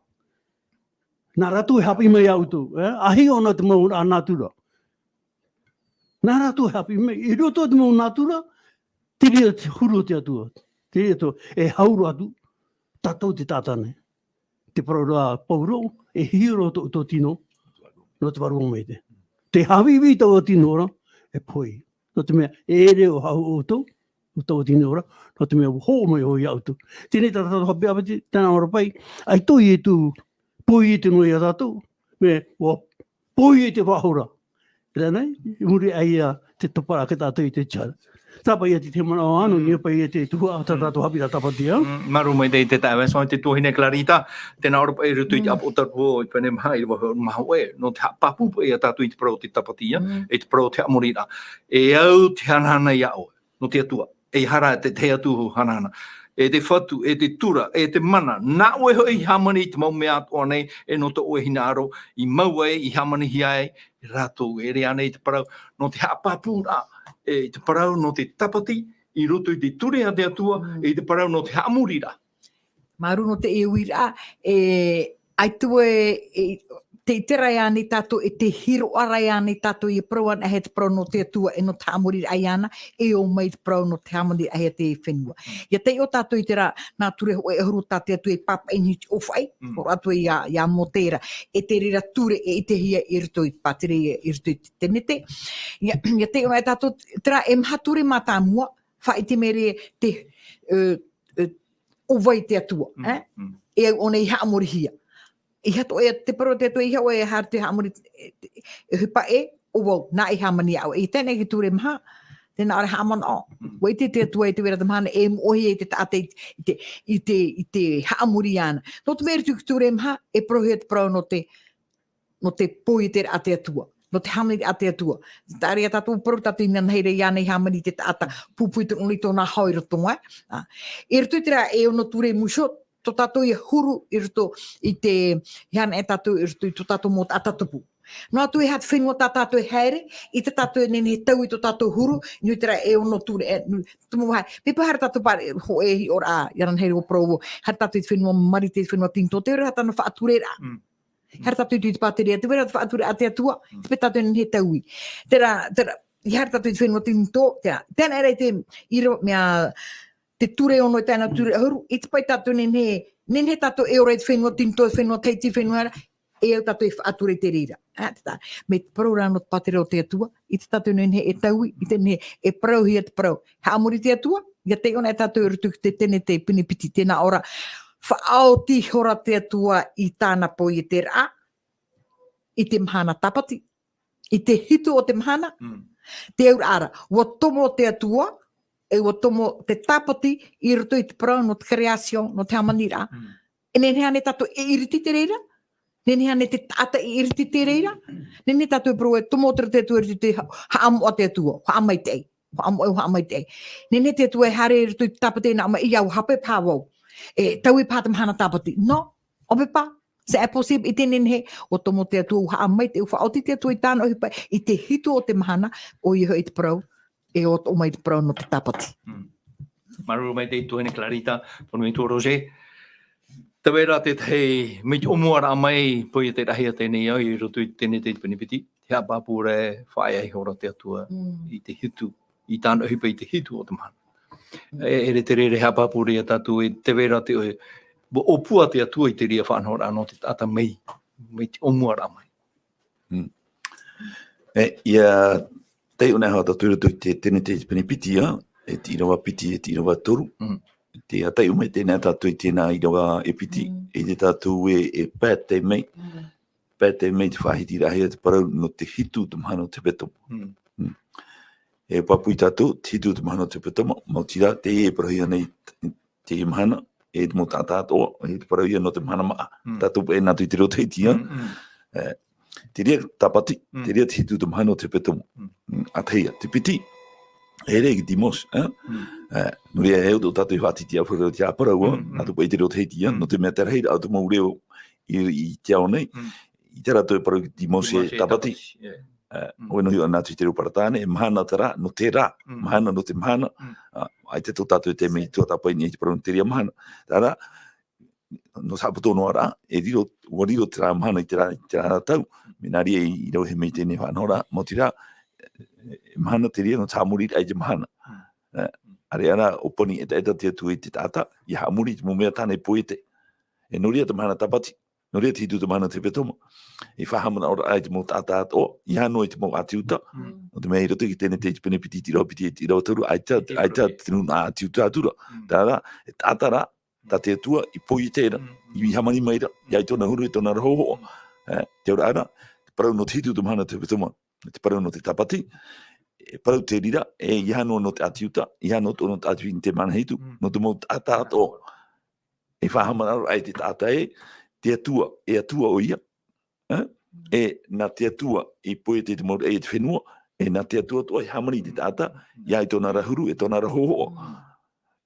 Nā rātou e haʻapiʻi mai iā ʻoutou, e? ʻA hiʻo noa te mau nā-, nātura. Nā rātou e haʻapiʻi mai, i roto i te mau nātura, te reira te huru o te Atua. Te reira tō, e hau roa atu, tātou te taʻata nei. Te parau ra a Pauro, e hiʻo roa tō, tō tino, nō te vārua maitaʻi. Tē haʻavīvī taua tino ra, e pohe. Nō te mea, e ʻere ʻo hau ʻoutou, ʻo taua tino ra, nō te mea ʻua hoʻo mai ʻoe iā ʻoutou. Teie nei tā tātou haʻapiʻiraʻa, tē nā ʻō ra paʻi, ʻaita ʻo Ietu, poiete noa iā tātou, mea, ʻua poiete faʻahou ra. E rā nei, i muri aʻe ia te topa ra, ʻa tātou i te tiʻa. Tāpaʻi ia te, te manaʻo ā, nō niʻa paʻi ia te tuhaʻa, tā tātou haʻapiʻiraʻa tāpati ā. Mm, māuruuru maitaʻi i te taeaʻe, so i te tuahine Clarita, tē nā ʻō ra paʻi i roto i te ʻĀpōsetolo Pauro, i pene maha, ʻīrava hoʻi maha ʻoe, nō te haʻapāpū paʻi ia tātou i te parau o te tāpati ā, e te parau o te haʻamoriraʻa. E au te hanahana iā ʻoe, nō te Atua. E ʻeiaha ra te, te atu hanahana. E te Fatu, e te Tura, e te Mana, nā ʻoe hoʻi i hāmani i te mau mea atoʻa nei, e nō tō ʻoe hinaʻaro, i mau ai, i hāmanihia ai, e rātou, e ʻere ānei te parau, nō te haʻapāpūraʻa, e te parau nō te tāpati, i roto i te ture a te Atua, e te parau nō te haʻamoriraʻa. Māuruuru nō te uiraʻa, e, ʻaita e, e, te, te ʻite ra ānei tātou, e te hiroʻa ra ānei tātou, e parau anaʻe te parau nō te Atua, e nō te haʻamoriraʻa iāna, e ʻō mai te parau nō te hāmaniraʻa a te fenua. ʻIa taiʻo tātou i terā, nā ture hōʻē ʻahuru tā te Atua i pāpaʻi i te ʻōfaʻi, hōroʻa atu ia, ia Mōtē ra, e te reira ture e ʻitehia i roto i te pātireia, i roto i te tenete. ʻIa, ʻia taiʻo mai tātou, terā e maha ture mātāmua, faʻaʻite mai ra te, e, e, ʻo vai te Atua, e? E au ʻōna i haʻamorihia. ʻEiaha atoʻa te parau a te Atua, ʻeiaha ʻoe e haere te haʻamori, e, e, e, ʻohipa ē, ʻo vau, nā ʻoe i hāmani iā ʻoe. I teie nei ture maha, tē nā ʻō ra haʻamanaʻo. ʻUa ʻite te Atua i te vai ra te mahana, e moʻehia te taʻata i, i te, i te, i te haʻamori iāna. Nō te mea i roto i te ture maha, e parauhia te parau nō te nō te poieteraʻa a te Atua, nō te hāmaniraʻa a te Atua. Terā ia tātou parau, tātou i nanahi ra iāna i hāmani i te taʻata, pūpū i tōna, i tōna hau i roto, ē? Ā. I roto i terā e ono ture Mōsese, tō tātou ïa huru i roto i te, i haere tātou i roto i tō tātou mau taʻata tupu. Noa atu e aha te fenua tā tātou e haere, ʻaita tātou e nehenehe e taui i tō tātou huru, nō terā e ono ture, e, nō, te mau haere. Mea pāhono tātou paʻi, hōʻē hiʻoraʻa, ʻia nanahi ra ʻo Provo, haere tātou i te fenua Marite, te fenua Tinitō, tē vai ra tāna faʻatureraʻa. Mm. Haere tātou i te pātireia, tē vai ra te faʻatureraʻa a te Atua, mm, te peu tātou e nehenehe e taui. Terā, terā, i haere tātou i te fenua Tinitō, terā, tē nā ʻō ra i te, i ro-, mea, te ture ono, terā ture ʻahuru, ʻaita paʻi tātou e nehenehe, nehenehe tātou e ora i te fenua Tinitō, te fenua Tahiti, fenua ra, E au tātou e faʻatura i te reira. Ā, te tā, mai te parau rā nō te pātera o te Atua, ʻite tātou nehenehe e taui, ʻite nehenehe e parauhia te parau. Haʻamori te Atua, ʻia taiʻo na e tātou i roto i te tenete i Pinepiti, tēnā ʻoia, faʻaoti ihora te Atua i tāna poieteraʻa, i te mahana tāpati, i te hitu o te mahana, Mm. te auraʻa ra, ʻua tomo te Atua, e ʻua tomo te tāpati i roto i te parau nō te création, nō te hāmaniraʻa. Mm. E nehenehe ānei tātou e ʻiriti i te reira? Nehenehe ānei te taʻata e ʻiriti i te reira? Nehenehe tātou e parau e tomo te Atua i roto i te ha-, haʻamoʻa te Atua, haʻamaitaʻi. Haʻamoʻa, haʻamaitaʻi. Nehenehe te Atua e haere i roto i te tāpati nā mai i au, hape paha vau. E taui paha te mahana tāpati. No, ʻo me pa. C'est impossible, ʻite nehenehe, ʻua tomo te Atua, ʻua haʻamaitaʻi, ʻua faʻaoti te Atua i tāna ʻohipa, i te hitu o te mahana, ʻoia hoʻi te parau, e ʻo toʻo mai te parau nō te tāpati. Mm. Māuruuru maitaʻi tuahine Clarita, tonu i tuahine Roger. Tē vai ra te tahi, mai te ʻōmuaraʻa mai, poieteraʻa teie nei au, i roto i te tenete i Pinepiti, te haʻapāpū ra e faʻaea ihora te Atua, Mm. i te hitu, i tāna ʻohipa i te hitu o te mahana. Mm. E, e rere te reira e haʻapāpū ra ia tātou e tē vai ra te, ʻua ʻōpua te Atua i te reira faʻanahoraʻa nō te taʻata mai, mai te ʻōmuaraʻa mai. Mm. E, ʻia taiʻo na hoʻi tātou i roto i te tenete i Pinepiti, ā, e te ʻīrava piti, e te ʻīrava toru. Mm. Tē taiʻo mai teie nei tātou i teie nei ʻīrava e piti, Mm. e te tātou e, e pae tei mai, Mm. pae tei mai te faʻahitiraʻahia te parau nō te hitu te mahana o te hepetoma. Mm. Mm. E pāpū tātou, te hitu te mahana o te hepetoma, maoti rā, teie e parauhia nei te mahana, e te mau taʻata atoʻa, e te parauhia nō te mahana maʻa. Mm. Tātou e nā tui te reo Tahiti, ā. Mm, mm. E, te reira tāpati, Mm. te reira te hitu te mahana o te hepetoma. Mm. Mm, ʻa tahi ïa, te piti, e rere ki dimanche, ā. Mm. E, nō reira e au tō tātou i faʻatitiʻa ʻāfaʻi i te parau, ā, Mm, mm. nā tō paʻi te reo Tahiti, ā, Mm. nō te mea te rahiraʻa o te mau reo i, i te ao nei, Mm. i te rā tō e parau dimanche, Dimanche tāpati. tāpati, yeah. E, Mm. ʻoia nō hoʻi nā tui te reo Paratāne, e mahana te rā, nō te rā, Mm. mahana nō te mahana. Mm. Ā, ʻaita tō tātou e tae mai i tuatāpapa i niʻa i te parau nō te reira mahana. Terā, nō Sabato noa rā, e riro, ʻua riro terā mahana i terā, i terā tau, mea nā reira i, i rave mai teie faʻanahoraʻa, maoti rā, e, mahana te reira nō te haʻamoriraʻa i te mahana. Mm. E, ʻāreʻa rā, ʻua pani ʻetaʻeta te Atua i te taʻata, ʻia haʻamori i te mau mea tāna e poiete. E nō reira te mahana tāpati, nō reira te hitu te mahana o te hepetoma. E faʻahaʻamanaʻoraʻa i te mau taʻata atoʻa, ʻeiaha noa i te mau ʻāti Iuta, Mm. nō te mea i roto i te tenete i Pinepiti, te ʻīrava piti, te ʻīrava toru, ʻaita, Te ʻaita ʻīrava. te nūnaʻa ʻāti Iuta atu ra. Mm. Terā, e taʻata rā, tā te Atua, i poiete ra, Mm, mm. i hāmani mai ra, ʻia ʻite i tōna huru, i tōna ra hōhoʻa. Mm. E, te auraʻa ra, te parau nō te hitu te mahana o te hepetoma, te parau nō te tāpati, e parau te reira, e ʻeiaha noa nō te ʻāti Iuta, ʻeiaha noa tō, nō te ʻāti Fīnite Mānahitu, Mm. nō te mau taʻata atoʻa. E faʻahaʻamanaʻoraʻa i te taʻata ē, te Atua, e Atua ʻoia, e? E nā te Atua i poiete i te mau raʻi e te fenua, e nā te Atua atoʻa i hāmani i te taʻata, ʻia ʻite i tōna ra huru, e tōna ra hōhoʻa. Mm.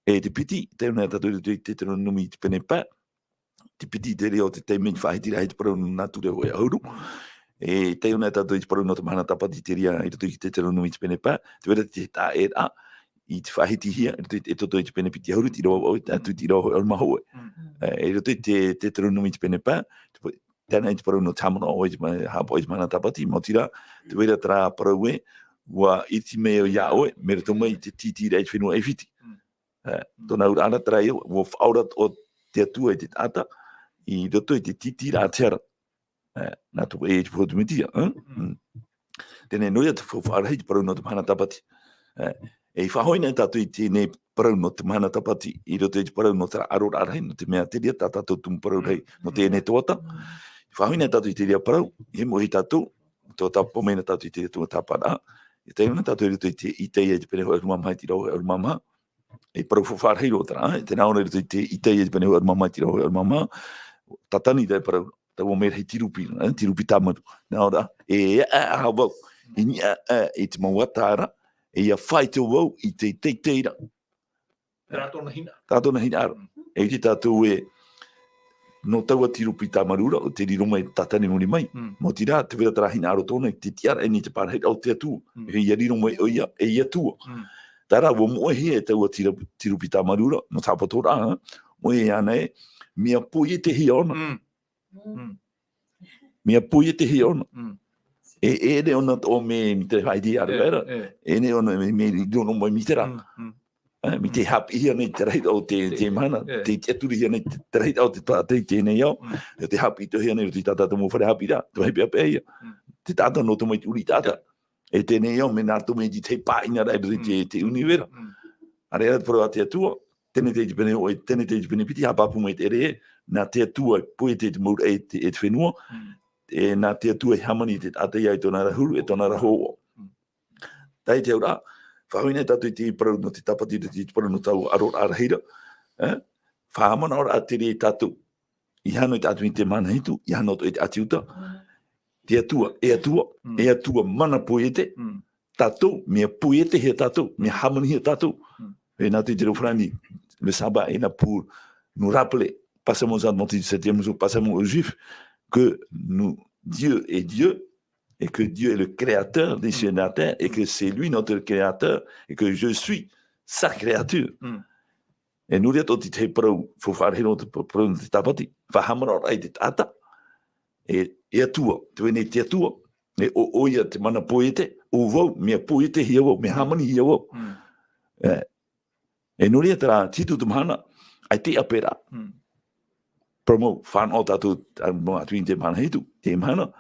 E te piti, taiʻo na tātou i roto i te Teuteronome i te pene pae, te piti te reira o te taime i te faʻahitiraʻa i te parau nō te nātura hoʻi ʻahuru. E taiʻo na tātou i te parau nō te mahana tāpati te reira i roto i te Teuteronome i te pene pae, tē vai ra te taʻeraʻa i te faʻahitihia i roto i te Exodo i te pene piti ʻahuru, te ʻīrava vaʻu, atu i te ʻīrava hōʻē ʻahuru mā hōʻē. Mm. E, i roto i te, te Teuteronome i te pene pae, te pa-, teie i te parau nō te haʻamanaʻo i te ma-, haʻapaʻo i te mahana tāpati, maoti rā, tē vai ra terā parau ē, ʻua ʻiriti mai au iā ʻoe, mai roto mai i te tītīraʻa i te fenua ʻAifiti. Mm. E, tōna auraʻa ra terā ē, ʻua faʻaora atoʻa te Atua i te taʻata, i roto i te tītīraʻa a te hara. E, nā tō paʻi e te faufaʻa o te Mesia, e? Mm. Mm. Teie nei, nō reira te faufaʻa rahi te parau nō te mahana tāpati. E, e faʻahoʻi na tātou i teie parau nō te mahana tāpati, i roto i te parau nō terā ʻaroraʻa rahi, nō te mea te reira tā tātou tumu parau rahi, nō teie tuhaʻa. Mm. E faʻahoʻi na tātou i te reira parau, i moʻe tātou, tō tāpapa mai na tātou i te reira tuhaʻa tāparaʻa. E taiʻo na tātou i roto i te Isaia i te pene hōʻē ʻahuru mā maha, te ʻīrava hōʻē ʻahuru mā maha. E parau faufaʻa rahi roa terā, e tē nā ʻō ra i roto i te Isaia i te pene hōʻē ʻahuru mā maha, te ʻīrava hōʻē ʻahuru mā maha, Tātani te parau, taua merahi te rupi, e, te rupi tāmarū. Nā ʻō ra, e, e, e, e, e, vau, i niʻa, e, i te mau ata ra, e ʻia faʻaitoito vau i te teiteiraʻa. Terā tōna hinaʻaro. Terā tōna hinaʻaro. Mm. E ʻite tātou ē, nō taua te rupi tāmarū ra, ʻo tē riro mai Tātani i muri mai. Mm. Maoti rā, tē vai ra terā hinaʻaro tōna, i te tiʻaraʻa i niʻa i te parahiraʻa o te Atua. Mm. E ʻia riro mai ʻoia, ei Atua. Mm. Terā, ʻua moʻehia e taua te ru-, te rupi tāmarū ra, nō te haʻapatoraʻa, moʻehia ana ē, mea poietehia ʻōna. Mm. Mm. Mea poietehia ʻōna. Mm. E, e ʻere ʻōna atoʻa mea i te faʻaʻite i te ʻāreʻa ra. E, e. E ʻere ʻōna mea, mea i riro mai i te reira. Mm, mm. Eh, mai te haʻapiʻihia nei te rahiraʻa o te, te mahana, te, te tiʻaturihia nei te, te rahiraʻa o te taʻata i teie nei ao, te haʻapiʻihia nei o te taʻata mau fare haʻapiʻiraʻa, te vāhi peʻapeʻa ia. Te taʻata nō te mau ʻuri taʻata. E teie nei ao, mea nā roto mai te pāʻinaraʻa i roto i te, te univera. ʻĀreʻa te parau a te Atua, teie nei te pene hōʻē, teie nei te pene piti, haʻapāpū mai te ʻere ē, nā te Atua e poiete te mau raʻi e te, e te fenua, e nā te Atua e hāmani i te taʻata ia i tōna ra huru, e tōna ra hōhoʻa. Teie te auraʻa, faʻahoʻi nei tātou i te parau nō te tāpati, i te parau nō taua ʻaroraʻa rahiraʻa, eh? Faʻahaʻamanaʻo ra te reira tātou. ʻEiaha noa i te ʻĀtini i te mahana hitu, ʻeiaha noa atoʻa i te ʻĀti Iuta. Te Atua, e Atua, e Atua mana poiete, tātou, mea poietehia tātou, mea hāmanihia tātou. E nā te reo farāni, le sabbat est là pour nous rappeler, pas seulement aux Adventistes du septième jour, pas seulement aux Juifs, que nous, Dieu est Dieu, et que Dieu est le créateur des cieux et de la terre, et que c'est lui notre créateur, et que je suis sa créature. E nō reira tō te tahi parau, faufaʻa rahi nō te parau nō te tāpati, faʻahaʻamanaʻo ra i te taʻata, e, e Atua, te vai nei te Atua, e ʻo, ʻoia te mana poiete, ʻo vau, mea poietehia vau, mea hāmanihia vau. E, e nō reira terā, te hitu te mahana, ʻaita e ʻape ra. Parau mau, fānaʻo tātou, ā, mau atu i te mahana hitu, te mahana,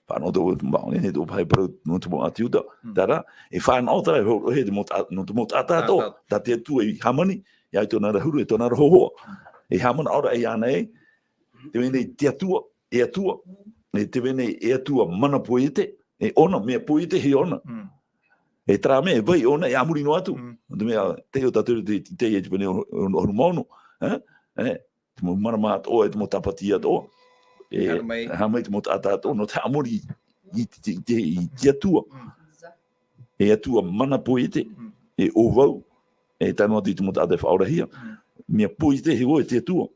fānaʻo tō, mau, e, tō pae parau, nō te mau ʻĀti Iuta, terā, e fānaʻo terā, e hōroʻahia te mau ta-, nō te mau taʻata atoʻa, tā te Atua i hāmani, ia i tōna ra huru, e tōna ra hōhoʻa. E haʻamanaʻo ra iāna ē, te vai nei te Atua, e Atua, e te vai nei e Atua mana poiete, e ʻōna, mea poietehia ʻōna. E terā mea, e vai ʻōna, e a muri noa atu. Nō te mea, tei ʻō tātou te, te, te, te pene ʻahuru mā ono, eh? Eh? Te mau marama atoʻa, e te mau tāpati atoʻa. E, haere mai. Haere mai te mau taʻata atoʻa, nō te haʻamori i te, i te, i te Atua. E Atua mana poiete, e ʻo vau, e tae noa atu i te mau taʻata e faʻaorahia. Mea poietehia vau e te Atua.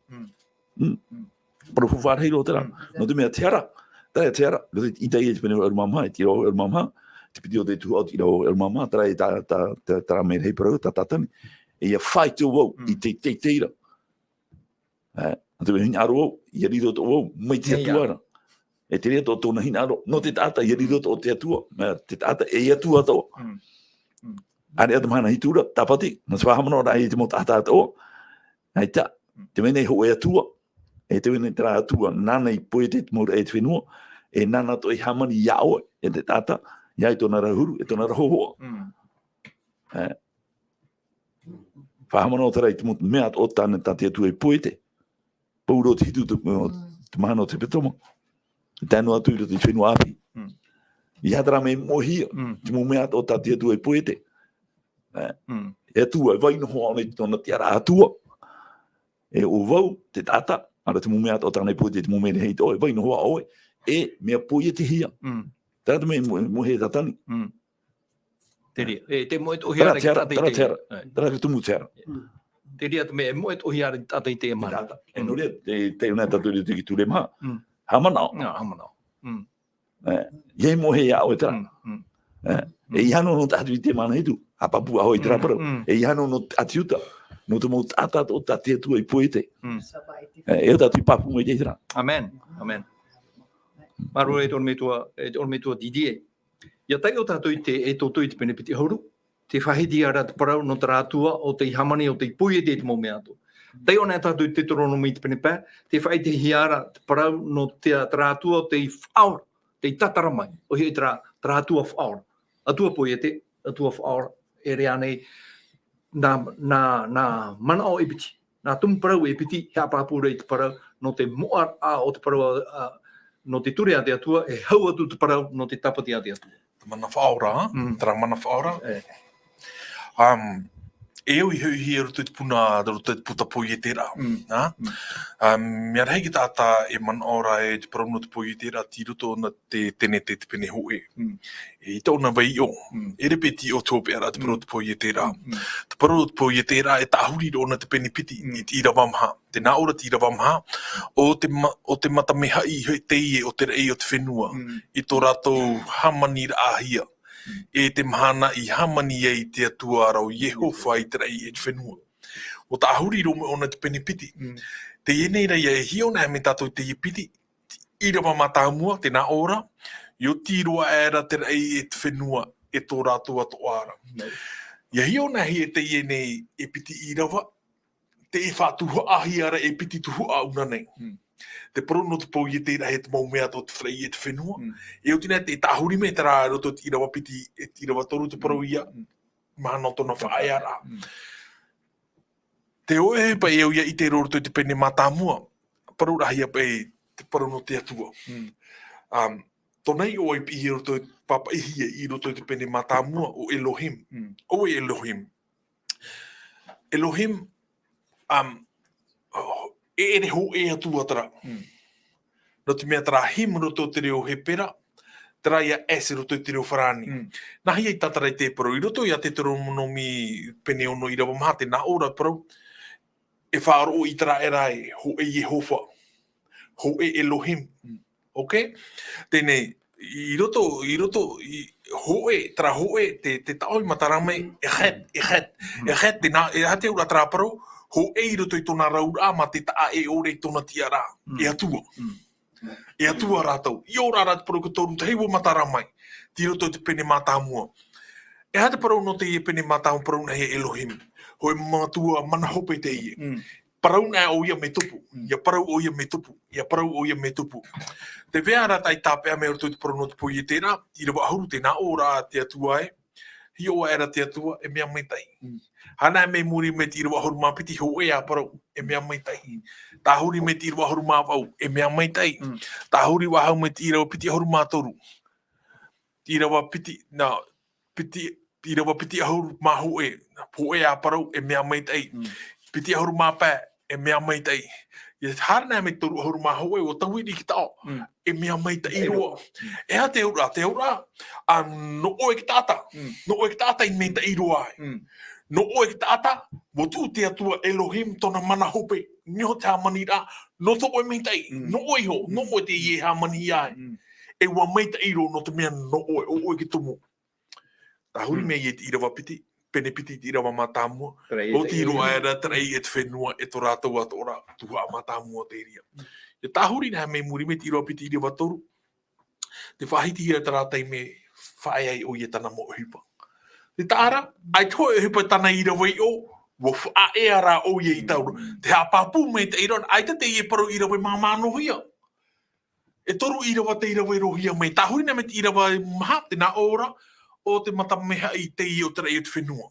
Parau faufaʻa rahi roa terā. Nō te mea te hara, terā te hara, nō te Isaia te pene ʻahuru mā maha, e te ʻīrava ʻahuru mā maha, te piti o te tuhaʻa o te ʻīrava ʻahuru mā maha, terā e tā, tā, tā, terā mea rahi parau, tā Tātani. E ʻia faʻaitoito vau i te teitei ra. Eh, nō te mea hinaʻaro vau, ʻia riro atoʻa vau, mai te Atua ra. E te reira atoʻa tōna hinaʻaro, nō te taʻata, ʻia riro atoʻa te Atua, eh, te taʻata, e Atua atoʻa. ʻĀreʻa te mahana hitu ra, tāpati, nō te faʻahaʻamanaʻo ra i te mau taʻata atoʻa. ʻAita, te vai nei hōʻē Atua, e te vai nei terā Atua, nāna i poiete te mau raʻi e te fenua, e nāna atoʻa i hāmani ia ʻoe, e te taʻata, ia i tōna ra huru, e tōna ra hōhoʻa. Eh, Faʻahaʻamanaʻo terā i te mau mea atoʻa tā te Atua i poiete. Pauroa te hitu te, te mahana o te hepetoma. Tae noa atu i roto i te fenua ʻāpī. ʻEiaha terā mea i moʻehia, te mau mea atoʻa tā te Atua i poiete. Eh, e Atua, e vai noa hoʻi ʻoe i tōna tiʻaraʻa Atua. E ʻo vau, te taʻata, ʻaita te mau mea atoʻa tāna i poiete, te mau mea rahi atoʻa, e vai noa hoʻi ʻoe, e mea poietehia. Terā te mea i mo-, moʻehia e Tātani. Te reira, e, te moʻe atoʻa hia ra i te taʻata i te, terā te hara, terā te tumu te hara. Te reira te mea, e moʻe atoʻa hia ra i te taʻata i te mahana. E nō reira, te, te, nā tātou i roto i te ture maha. Haʻamanaʻo. Ā, haʻamanaʻo. E, ʻeiaha i moʻehia ia ʻoe terā. E, ʻeiaha noa nō te ʻĀti Iuta i te mahana hitu, haʻapāpū ʻaore i terā parau. E ʻeiaha noa nō te ʻĀti Iuta, nō te mau taʻata atoʻa tā te Atua i poiete. E, e ʻo tātou i pāpū mai i terā. Amen. Amen. Māuruuru e te ʻorometua, e te ʻorometua Didier. ʻIa taiʻo tātou i te, Exodo i te pene piti ʻahuru, tē faʻahitihia ra te parau nō terā Atua ʻo tei hāmani, ʻo tei poiete i te mau mea atoʻa. Taiʻo anaʻe tātou i te Teuteronome i te pene pae, tē faʻahitihia ra te parau nō te, terā Atua ʻo tei faʻaora, tei tātara mai. ʻOia hoʻi terā, terā Atua faʻaora. Atua poiete, Atua faʻaora, e ʻere ānei, nā, nā, nā manaʻo e piti, nā tumu parau e piti, e haʻapāpū ra i te parau, nō te moʻaraʻa o te parau, ā, nō te ture a te Atua, e hau atu te parau, nō te tāpati a te Atua. Te mana faʻaora, terā mana faʻaora. Um, e au i hoʻihia i roto i te puna, roto i te puta poieteraʻa, ā? Um, mea rahi te taʻata e manaʻo ra e te parau nō te poieteraʻa tei roto nā te Tenete te pene hōʻē. E i tōna vai iʻo, e rēpeti iʻo te hopeʻa ra te parau te poieteraʻa. Te parau te poieteraʻa e tāhuri roa nā te pene piti, i te ʻīrava maha. Tē nā ʻō ra te ʻīrava maha, ʻo te ma-, ʻo te mata mea haʻi teie o te raʻi o te fenua, i tō rātou hāmaniraʻahia. E te mahana i hāmani ai te Atua ra ʻo Iehova i te raʻi e te fenua. ʻO tāhuri roa mai ʻōna te pene piti. Teie nei rā ʻia hiʻo anaʻe mai tātou i teie piti, ʻīrava mātāmua, tē nā ʻō ra, ʻia oti roa aʻe ra te raʻi e te fenua, e tō rātou atoʻa ra. Ia hiʻo nā hia teie nei e piti ʻīrava, te e faʻatuhaʻahia ra e piti tuhaʻa ʻauna nei. Mm. Te parau nō te poieteraʻa e te mau mea tō te fare i e te fenua. Mm. E oti nā te tāhuri mai terā i roto i te ʻīrava piti, e te ʻīrava toru te parau ia, Mm. mahana o tōna faʻaearaʻa. Mm. Te ʻoe e pai au ia i te roto i te pene mātāmua. Parau rahi ia pai te parau nō te Atua. Mm. Um, tōna iʻoa i piʻi i roto i pāpaʻihia i roto i te pene mātāmua o Elohim. Mm. ʻO Elohim. Elohim, um, oh, e ʻere hōʻē Atua terā. Mm. Nō te mea terā him roto te reo Hepera, terā ia es roto te reo Farāni. Mm. Nā hea i tātara i te parau, i roto ia te Teuteronomi pene ono ʻīrava maha, tē nā ʻō ra parau, e faʻaroʻo ʻĪteraʻera e hōʻē Iehova, hōʻē Elohim. Mm. Ok? Teie nei, i roto, i roto, i hōʻē, terā hōʻē, te, te taʻo i matara mai, e het, e het, Mm. e het, te nā, e aha te auraʻa terā parau, hōʻē i roto i tōna rauraʻa mā te taʻa e ʻore i tōna tiʻaraʻa, Mm. e Atua. Mm. E Atua rātou. I ʻō ra rā te parau ko toru tahi ua matara mai. Tei roto i te pene mātāmua. E aha te parau nō teie pene mātāmua, parau nā hea Elohim. Hōʻē mau Atua mana hope teie. Mm. Parau nā ʻoia mea tupu. Mm. Ia parau ʻoia mea tupu. Ia parau ʻoia mea tupu. Te vea ra tai tāpeʻa mai roto i te parau nō te poieteraʻa, ʻīrava ʻahuru tē nā ʻō ra te Atua e. Hiʻo aʻera te Atua, e mea maitaʻi. Mm. Haere mai muri mai te ʻīrava ʻahuru mā piti hōʻē ā parau, e mea maitaʻi. Mm. Tāhuri mai te ʻīrava ʻahuru mā vaʻu, e mea maitaʻi. Mm. Tāhuri faʻahou mai te ʻīrava piti ʻahuru mā toru. Te ʻīrava piti, nā, piti, ʻīrava piti ʻahuru mā hōʻē, hōʻē ā parau, e mea maitaʻi. Mm. Piti ʻahuru mā pae, e mea maitaʻi. Ia haere mai toru ʻahuru mā hōʻē, ʻua tauiri i te taʻo. Mm. E mea maitaʻi roa. Mm. E aha te auraʻa, te auraʻa, ā, nō ʻoe te taʻata. Mm. Nō ʻoe te taʻata i maitaʻi roa ai. Mm. Nō ʻoe te taʻata, ʻua tuʻu te Atua Elohim tōna mana hope, niho te hāmaniraʻa, nō tō ʻoe maitaʻi, Mm. nō ʻoe iho, nō Mm. ʻoe teie e hāmani ai. Mm. E ʻua maitaʻi roa nō te mea nō ʻoe, ʻo ʻoe te tumu. Tāhuri Mm. mai i te ʻīrava piti, pene piti i te ʻīrava mātāmua. Terā ia ʻO te te ʻīrava. Aʻera, terā ia te fenua, e tō rātou atoʻa ra, tuhaʻa mātāmua te reira. Mm. Ia tāhuri nā mai muri mai te ʻīrava piti, ʻīrava toru. Te faʻahiti ia terā taime faʻaea ai ʻoia i tāna mau ʻohipa. Te taʻata, ʻaita hōʻē ʻohipa tāna i rave iho, ʻua faʻaea rā ʻoia i taua ra. Mm. Te haʻapāpū maitaʻi roa, ʻaita teie parau i rave māmānohia. E toru ʻīrava tei rave-rohia mai. Tāhuri nā mai te ʻīrava maha, tē nā ʻō ra, ʻo te mata mea haʻi teie o terā ia te fenua.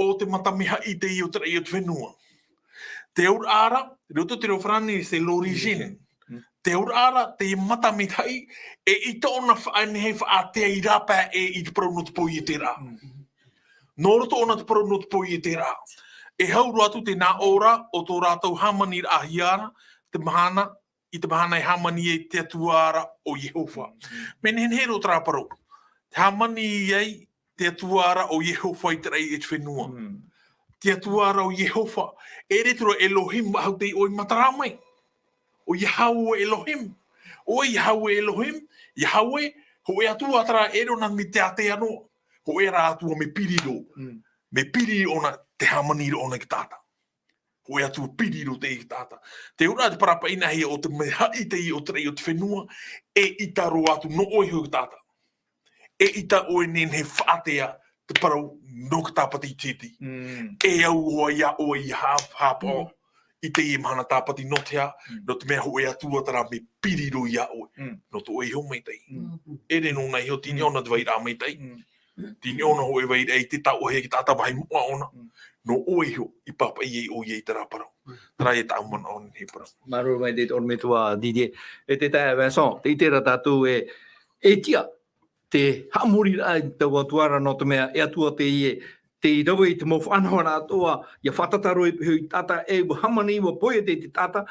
ʻO te mata mea haʻi teie o terā ia te fenua. Te auraʻa ra, i roto te reo Farāni, c'est l'origine. Mm. Te auraʻa ra, te mata mea haʻi, e ʻaita ʻōna faʻanehenehe faʻaātea i rāpae i te parau nō te poieteraʻa. Mm. Nō roto ʻōna te parau nō te poieteraʻa. E hau roa atu tē nā ʻō ra, ʻo tō rātou hāmaniraʻahia ra, te mahana, i te mahana e hāmani ai te Atua ra ʻo Iehova. Mm. Mea nehenehe roa terā parau. Te hāmani ai te Atua ra ʻo Iehova i terā ia te fenua. Mm. Te Atua ra ʻo Iehova. E ʻere terā Elohim, faʻahou teie ʻoe matara mai. ʻO Yahweh Elohim. ʻO Yahweh Elohim, Yahweh, hōʻē Atua terā e rave noa mai te ātea noa. Hōʻē rā Atua mea piri roa. Mm. Mea piri ʻōna, te hāmani roa ʻōna i te taʻata. Hōʻē Atua piri roa teie i te taʻata. Te auraʻa te parau paʻi nā hea ʻo te mea haʻi teie o terā ia te fenua, e ʻaita roa atu nō ʻoe iho te taʻata. E ʻaita ʻoe e nehenehe faʻaātea te parau nō te tāpati ʻītiti. Mm. E au hoʻi iā ʻoe i hā-, haʻapaʻo Mm. i teie mahana tāpati nō te aha, Mm. nō te mea hōʻē Atua terā mea piri roa iā ʻoe. Mm. Nō tō ʻoe iho maitaʻi. Mm. E ʻere noa iho, tei Mm. niʻa ʻōna te vairaʻa maitaʻi. Mm. Tei niʻa ʻōna hōʻē vairaʻa i te taʻohia i te taʻata vāhi moʻa ʻōna. Mm. Nō ʻoe iho i pāpaʻi ai ʻoia i terā parau. Mm. Terā ia tāʻu manaʻo nei parau. Māuruuru maitaʻi te ʻorometua Didier. E te taeaʻe Vincent, tē ʻite ra tātou e, e tiʻa te haʻamoriraʻa i taua Atua ra nō te mea e Atua teie, tei rave i te mau faʻanahoraʻa atoʻa, ʻia fātata roa i te taʻata e ʻua hāmani, ʻua poiete i te taʻata,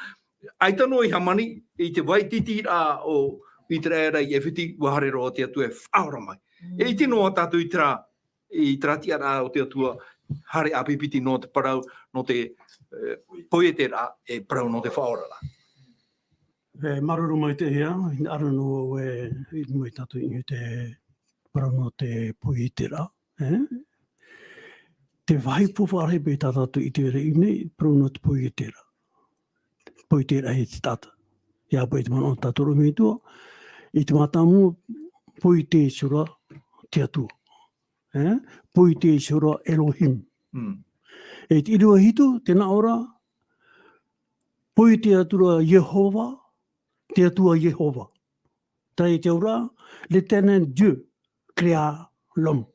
ʻaita noa i hāmani, i te vai tītīraʻa o ʻĪteraʻera i ʻAifiti, ʻua haere roa te Atua e faʻaora mai. Mm. E ʻite noa tātou i terā, i terā tiʻaraʻa o te Atua, haere ʻāpipiti nō te parau, nō te, e, poieteraʻa, e parau nō te faʻaoraraʻa. E, māuruuru maitaʻi ia, hinaʻaro noa au e, i mua ia tātou i te parau nō te poieteraʻa, e? Te vāhi faufaʻa rahi paʻi tā tātou i ʻite ra i ʻō nei, parau nō te poieteraʻa. Poieteraʻa i te taʻata. ʻIa paʻi te manaʻo tā te ʻorometua, i te mātāmua, poiete atu ra te Atua. E? Poiete Iehova Elohim. Mm. E te ʻīrava hitu, tē nā ʻō ra, poiete atu ra Iehova, te Atua Iehova. Terā te auraʻa, l'Éternel Dieu créa l'homme.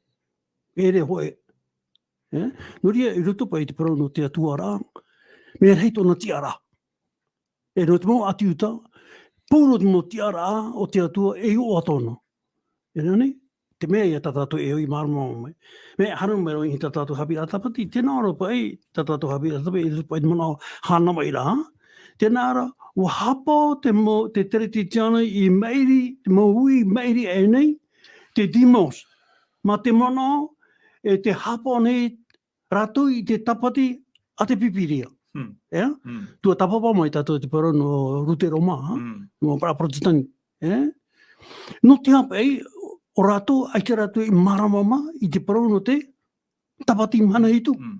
E ʻere hōʻē. E? Nō reira, i roto paʻi i te parau nō te Atua ra, mea rahi tōna tiʻaraʻa. E nō te mau ʻĀti Iuta, pauroa te mau tiʻaraʻa o te Atua e ʻoaʻoa tōna. E rā nei, te mea ia tā tātou e ʻoi mārama mai. Mea haere mai roa i tā tātou haʻapiʻiraʻa tāpati, tē nā ʻō ra paʻi, tā tātou haʻapiʻiraʻa tāpati, i roto paʻi i te manaʻo hānavaʻiraʻa. Tē nā ʻō ra, ʻua haʻapaʻo te mau, te Teretiana i maʻiri, te mau hui maʻiri aʻe nei, te demos. Mā te manaʻo, e tē haʻapaʻo nei rātou i te tāpati a te Pīpīria. Mm. E? Mm. Tua tāpapa mai tātou te parau nō Rutero mā, ha? Mm. Nō Protestant. E? Nō te aha paʻi, ʻo rātou, ʻaita rātou i mārama mā i te parau nō te tāpati mahana hitu. Mm.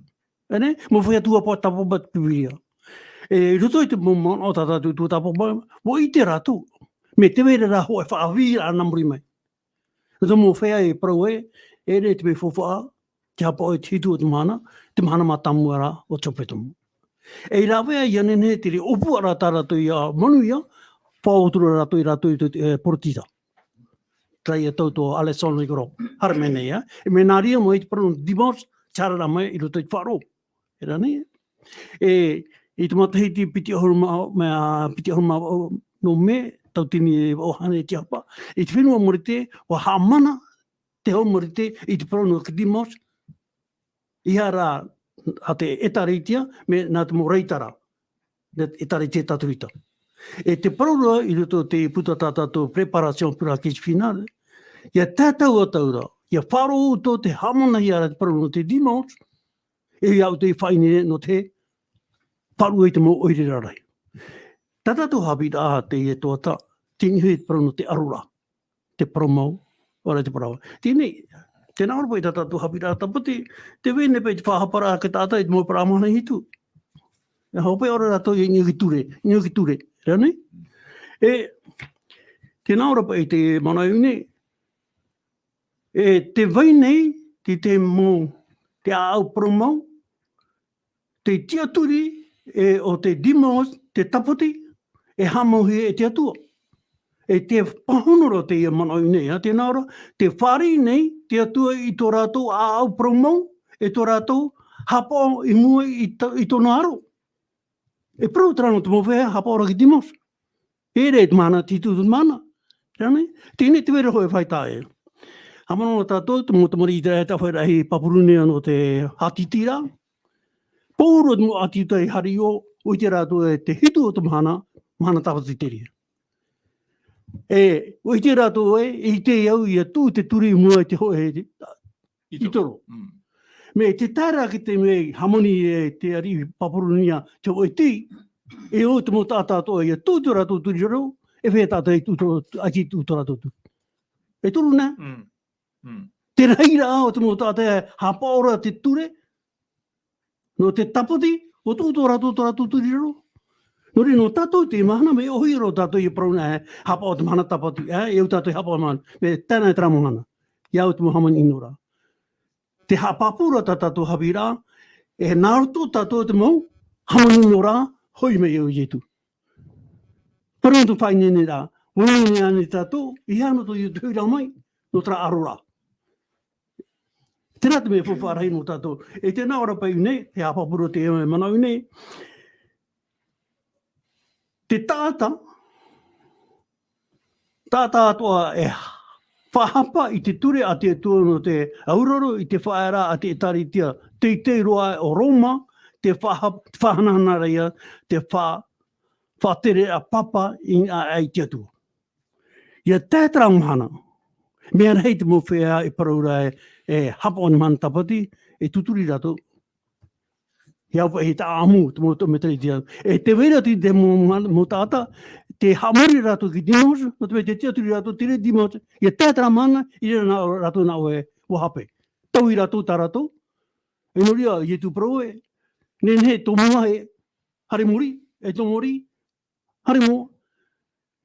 E ne? Mau feiā tua pā tāpapa te Pīpīria. E, i roto i te mau manaʻo tā tātou tua tāpapa, ʻua ʻite rātou. Mea tē vai ra rā hōʻē faʻaʻāpī ra nā muri mai. Nō te mau feiā e parau ē, e ʻere te mea faufaʻa, te haʻapaʻo i te hitu o te mahana, te mahana mātāmua ra o te hepetoma. E i rāveʻa ia nehenehe te reira ʻōpua ra tā rātou ia manuia, faʻaoti ra rātou i rātou i te, e, Porotita. Terā ia tau tō Alexandre le Grand, haere mai nei, e. E mea nā reira mai te parau nō demos, te haere ra mai i roto i te faʻaroʻo. E rā nei. E, i te matahiti piti ʻahuru mā, mā, piti ʻahuru mā vaʻu nō Mē, tauatini e vaʻu hānere e tiʻahapa. I te fenua Mauritius, ʻua haʻamana te hau Mauritius i te parau nō te demos, ʻeiaha rā a te ʻĒtārētia, mea nā te mau reitara, nā te ʻĒtārētia Katorika. E te parau ra i roto i te puta tā tātou Préparation pour la crise finale, ʻia tātou atoʻa ra, ʻia faʻaroʻo atoʻa te haʻamanahia ra te parau nō te demos, e ia ʻoutou i faʻaineine nō te faʻaruʻe i te mau ʻoire rarahi. Tā tātou haʻapiʻiraʻa teie tuhaʻa, tē niʻa i te parau nō te ʻaroraʻa, te parau mau, ʻaore te parau. Teie nei, tē nā ʻō ra paʻi tā tātou haʻapiʻiraʻa tāpati, tē vai nei paʻi te faʻahaparaʻa a te taʻata i te mau parau mahana hitu. E hope ʻaore rātou i niʻa i te ture, i niʻa i te ture, rā nei? E, tē nā ʻō ra paʻi te manaʻo nei, e tē vai nei te, te mau, te ʻāʻau parau mau, te tiʻaturi, e, o te demos, te tāpati, e haʻamauhia e te Atua. E tē pāhono ra teie manaʻo nei, ā, tē nā ʻō ra, tē fāriʻi nei te Atua i tō rātou ʻāʻau parau mau, e tō rātou haʻapaʻo i mua i ta-, i tōna aro. E parau terā nō te mau feiā haʻapaʻo ra ki te demos. E ʻere te mahana, te hitu o te mahana. Rā nei, teie nei tē vai ra hōʻē faʻaʻite. Haʻamanaʻo tātou, te mau tamariʻi Iteraera e taʻa faʻaʻite i Papurunia nō te haʻatītīraʻa. Pauroa te mau ʻĀti Iuta i haere i ʻō, ʻua ʻite rātou e te hitu o te mahana, mahana tāpati terā. E, ʻua ʻite rātou ē, ʻeʻita au ʻia tuʻu te ture i mua i te hōʻē ʻitoro. Mm. Mea tē tae ra ki te mea i hāmani e te ariʻi Papurunia te hōʻē tī, e ʻo te mau taʻata atoʻa ʻia tuʻu tō rātou ture i raro, e feiā taʻata i tuʻu tō, ʻaita i tuʻu tō rātou ture. E toru nā. Mm. Mm. Te reira ā, ʻo te mau taʻata e haʻapaʻo ra te ture, nō te tāpati, ʻua tuʻu tō rātou, tō rātou ture i raro. Nō reira, nō tātou i teie mahana, mea ʻōhie roa tātou ʻia parau na, e, haʻapaʻo te mahana tāpati, e, e au tātou i haʻapaʻo mahana, mea tae na i terā mahana. ʻIa au te mau hāmani ʻino ra. Te haʻapāpū ra tā tātou haʻapiʻiraʻa, e nā roto tātou te mau hāmani ʻino ra, hoʻi mai iā Ietu. Parau nō te faʻaineineraʻa, ʻua ineine ānei tātou, ʻeiaha nō tō Ietu te hoʻiraʻa mai, nō terā ʻaroraʻa. Terā te mea faufaʻa rahi nō tātou. E tē nā ʻō ra paʻi nei, e haʻapāpū ra te manaʻo nei. Te taʻata, taʻata atoʻa e faʻahapa i te ture a te Atua nō te auraro i te faʻaearaʻa a te ʻĒtārētia teitei roa o Roma, te faʻaha-, te faʻahanahana ra ia, te fa-, faʻatereraʻa pāpā i niʻa aʻe i te Atua. ʻIa tae terā mahana, mea rahi te mau feiā e parau ra e, e haʻapaʻo i te mahana tāpati, e tūturi rātou. ʻIa au paʻi he taʻamu, te mau, te mau ʻĒtārētia. E tē vai ra te, te mau, mau, mau taʻata, tē haʻamori rātou ki te demos, nō te mea tē tiʻaturi rātou, te reira demos, ʻia tae terā mahana, i reira nā rātou nā ʻō e, ʻua hape. Taui rātou, tā rātou. E nō reira, Ietu parau ē, nehenehe tō mua e, haere muri, e tō muri, haere mua.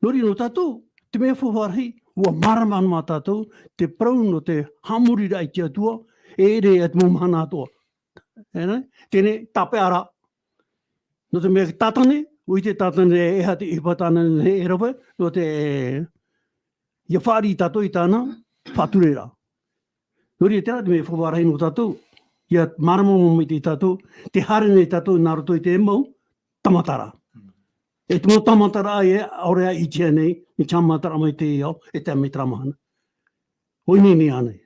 Nō reira nō tātou, te mea faufaʻa rahi, ʻua mārama noa tātou, te parau nō te haʻamoriraʻa i te Atua, e ʻere e te mau mahana atoʻa. E nā, teie nei, tāpeʻa rā. Nō te mea tātane, ʻua ʻite tātane e aha te ʻohipa tāna nei e rave, nō te, ʻia fāriʻi tātou i tāna faʻatureraʻa. Nō reira, terā te mea e faʻaʻarahi nō tātou, ʻia mārama maitaʻi tātou, tē haere nei tātou nā roto i te mau tamataraʻa. E te mau tamataraʻa ē, ʻaore a ʻitehia nei, mea tāmataraʻa mai te ao, e tae mai terā mahana. ʻUa ineine ānei.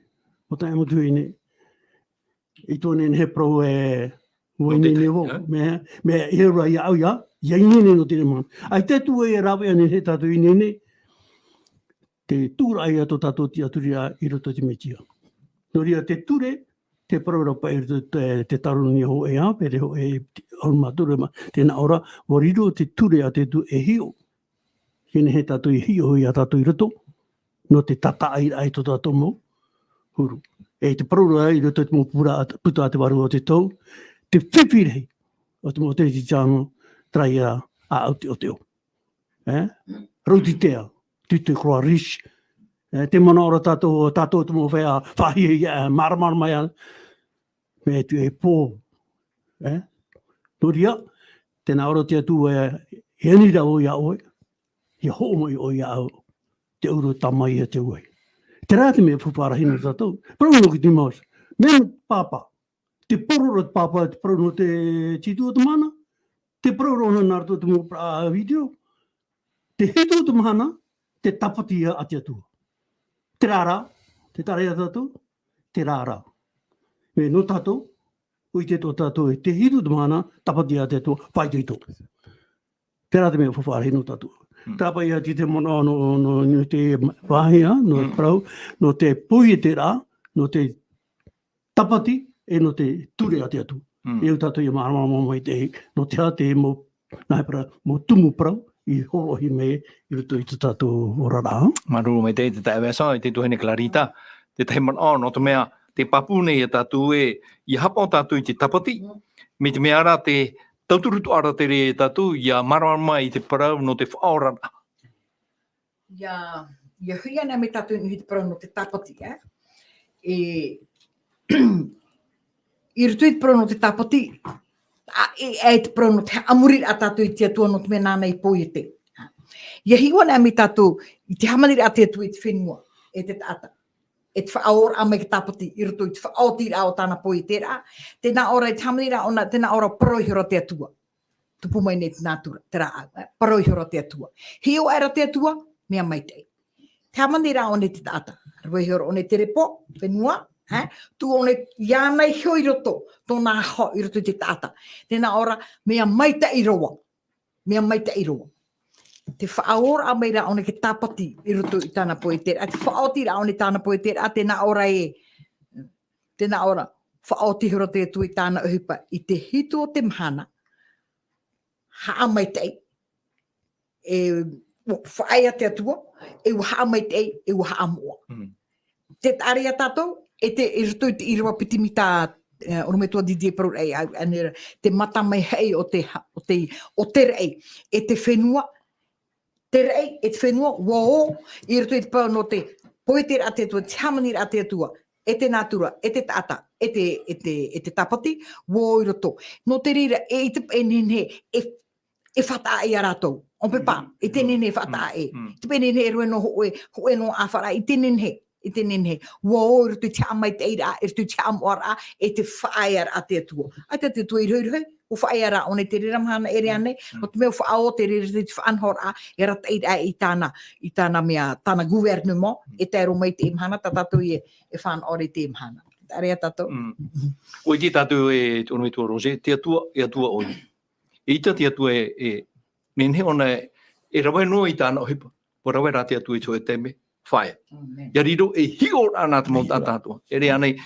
ʻUa tae mai te ineine. I tō nei he parau e, ʻua Nō te ineine tahi, vau. ē? Mea, mea, e ora ia au ia, ʻia ineine nō te mahana. ʻAita atu e rave ānei e tātou ineine, te tūraʻa ia tō tātou tiʻaturiraʻa i roto i te Mesia. Nō reira te ture, te parau ra paʻi i roto i te, te Tāronia hōʻē, ā, pere hōʻē, ʻahuru mā toru, mā, tē nā ʻō ra, ʻua riro te ture a te Atua e hiʻo. Teie nei e tātou e hiʻo ia tātou i roto, nō te tātaʻiraʻa i tō tātou mau huru. E te parau ra i roto i te mau puta, puta a te Vārua o te Tou, te fifi rahi o te mau Teretitano, terā ia ʻāʻau teʻoteʻo. E? Laodicea, tu te croix riche. E, te manaʻo ra tātou, tātou te mau feiā, faʻahiahia, e, māramarama ia, mea tu e pō. E? Nō reira, tē nā ʻō ra te Atua e, e ani ra vau ia ʻoe, ʻia hoʻo mai ʻoe ia au, te ʻauro tāmau ia te uahi. Terā te mea faʻaʻarahi nō tātou. Parau nō Nicodemus, mea nō pāpā. Te parau ra te pāpā, te parau nō te hitu o te mahana, te parau ra nā roto te mau parau video, te hitu o te mahana, te tāpati ia a te Atua. Terā rā, tē taʻa ra ia tātou, terā rā. Mea nō tātou, ʻua ʻite tō tātou e te hitu o te mahana, tāpati ia a te Atua, faʻaitoito. Terā te mea faʻaʻarahi nō tātou. Mm. Tāpaʻo ia te, te manaʻo nō, nō, nō te vāhi, ā, nō Mm. parau, nō te poieteraʻa, nō te tāpati, e nō te ture a te Atua. Mm. E au tātou ʻia māramarama maitaʻi, nō te aha te mau, nā he parau, mau tumu parau, i hōroʻahia mai i roto i tō tātou oraraʻa. Māuruuru maitaʻi te taeaʻe Vincent, e te tuahine Clarita, te tahi manaʻo, nō te mea, tē pāpū nei ia tātou ē, ʻia haʻapaʻo tātou i te tāpati, mai te mea ra te tauturu atoʻa ra terā ia tātou, ʻia māramarama i te parau nō te faʻaoraraʻa. ʻIa, ʻia hoʻi ānei mai tātou i niʻa i te parau nō te tāpati, ē? E, i roto i te parau nō te tāpati, ʻa, e, e te parau nō te haʻamoriraʻa tātou i te Atua nō te mea nāna i poiete. ʻIa hiʻo ānei mai tātou i te hāmaniraʻa a te Atua i te fenua, e te taʻata. E te faʻaoraraʻa mai te tāpati, i roto i te faʻaotiraʻa o tāna poieteraʻa, tē nā ʻō ra i te hāmaniraʻa ʻōna, tē nā ʻō ra parau ihora te Atua. Tupu mai nei te nātura, te rāʻau, ē, parau ihora te Atua. Hiʻo aʻera te Atua, mea maitaʻi. Te hāmaniraʻa ʻōna i te taʻata. Rave ihora ʻōna i te repo, fenua, ē, tuʻu ʻōna iāna iho i roto, tōna aho i roto i te taʻata. Tē nā ʻō ra, mea maitaʻi roa. Mea maitaʻi roa. Te faʻaoraraʻa mai ra ʻōna i te tāpati i roto i tāna poieteraʻa, te faʻaotiraʻa ʻōna i tāna poieteraʻa, tē nā ʻō ra ē, tē nā ʻō ra, faʻaoti ihora te Atua i tāna ʻohipa, i te hitu o te mahana, haʻamaitaʻi, e, ʻua faʻaea te Atua, e ʻua haʻamaitaʻi, e ʻua haʻamoʻa. Mm. Tē taʻa ra ia tātou, e te, i roto i te ʻīrava piti mita, e, ʻorometua Didier parau ra ē, ā, ānei ra, te mata mai haʻi o te ha-, o te, o te raʻi, e te fenua, te raʻi, e te fenua, ʻua ō, i roto i te parau nō te poieteraʻa a te Atua, te hāmaniraʻa a te Atua, e te nātura, e te taʻata, e te, e te, e te tāpati, ʻua ō i roto. Nō te reira, e, i te, e nehenehe, e, e faʻataʻa ia rātou. On peut pas, Mm. e te nehenehe e faʻataʻa Mm. e. Mm. Te pē nehenehe e rave noa hōʻē, hōʻē noa ʻāfaraʻa, i te nehenehe, i te nehenehe. ʻUa ō i roto i te haʻamaitaʻiraʻa, i roto i te haʻamoʻaraʻa, e te faʻaearaʻa a te Atua. ʻAita te Atua i rohirohi, ʻua faʻaea ra ʻōna i te reira mahana ʻere ānei, Mm. nō te mea ʻua faʻaō te reira i te faʻanahoraʻa, e arataʻi ra i tāna, i tāna mea, tāna gouvernement, Mm. e tae roa mai i teie mahana, tā tātou e, e fānaʻo ra i teie mahana. Tē taʻa ra ia tātou. Mm. ʻUa ʻite tātou e te ʻorometua Roger, te Atua, e Atua ʻoia. ʻEita te Atua e, e nehenehe ʻōna e, e rave noa i tāna ʻohipa. ʻUa rave rā te Atua i te hōʻē taime, faʻaea. Amen. ʻIa riro ei hiʻoraʻa nā te mau Hiʻoraʻa. taʻata atoʻa. ʻEre ānei,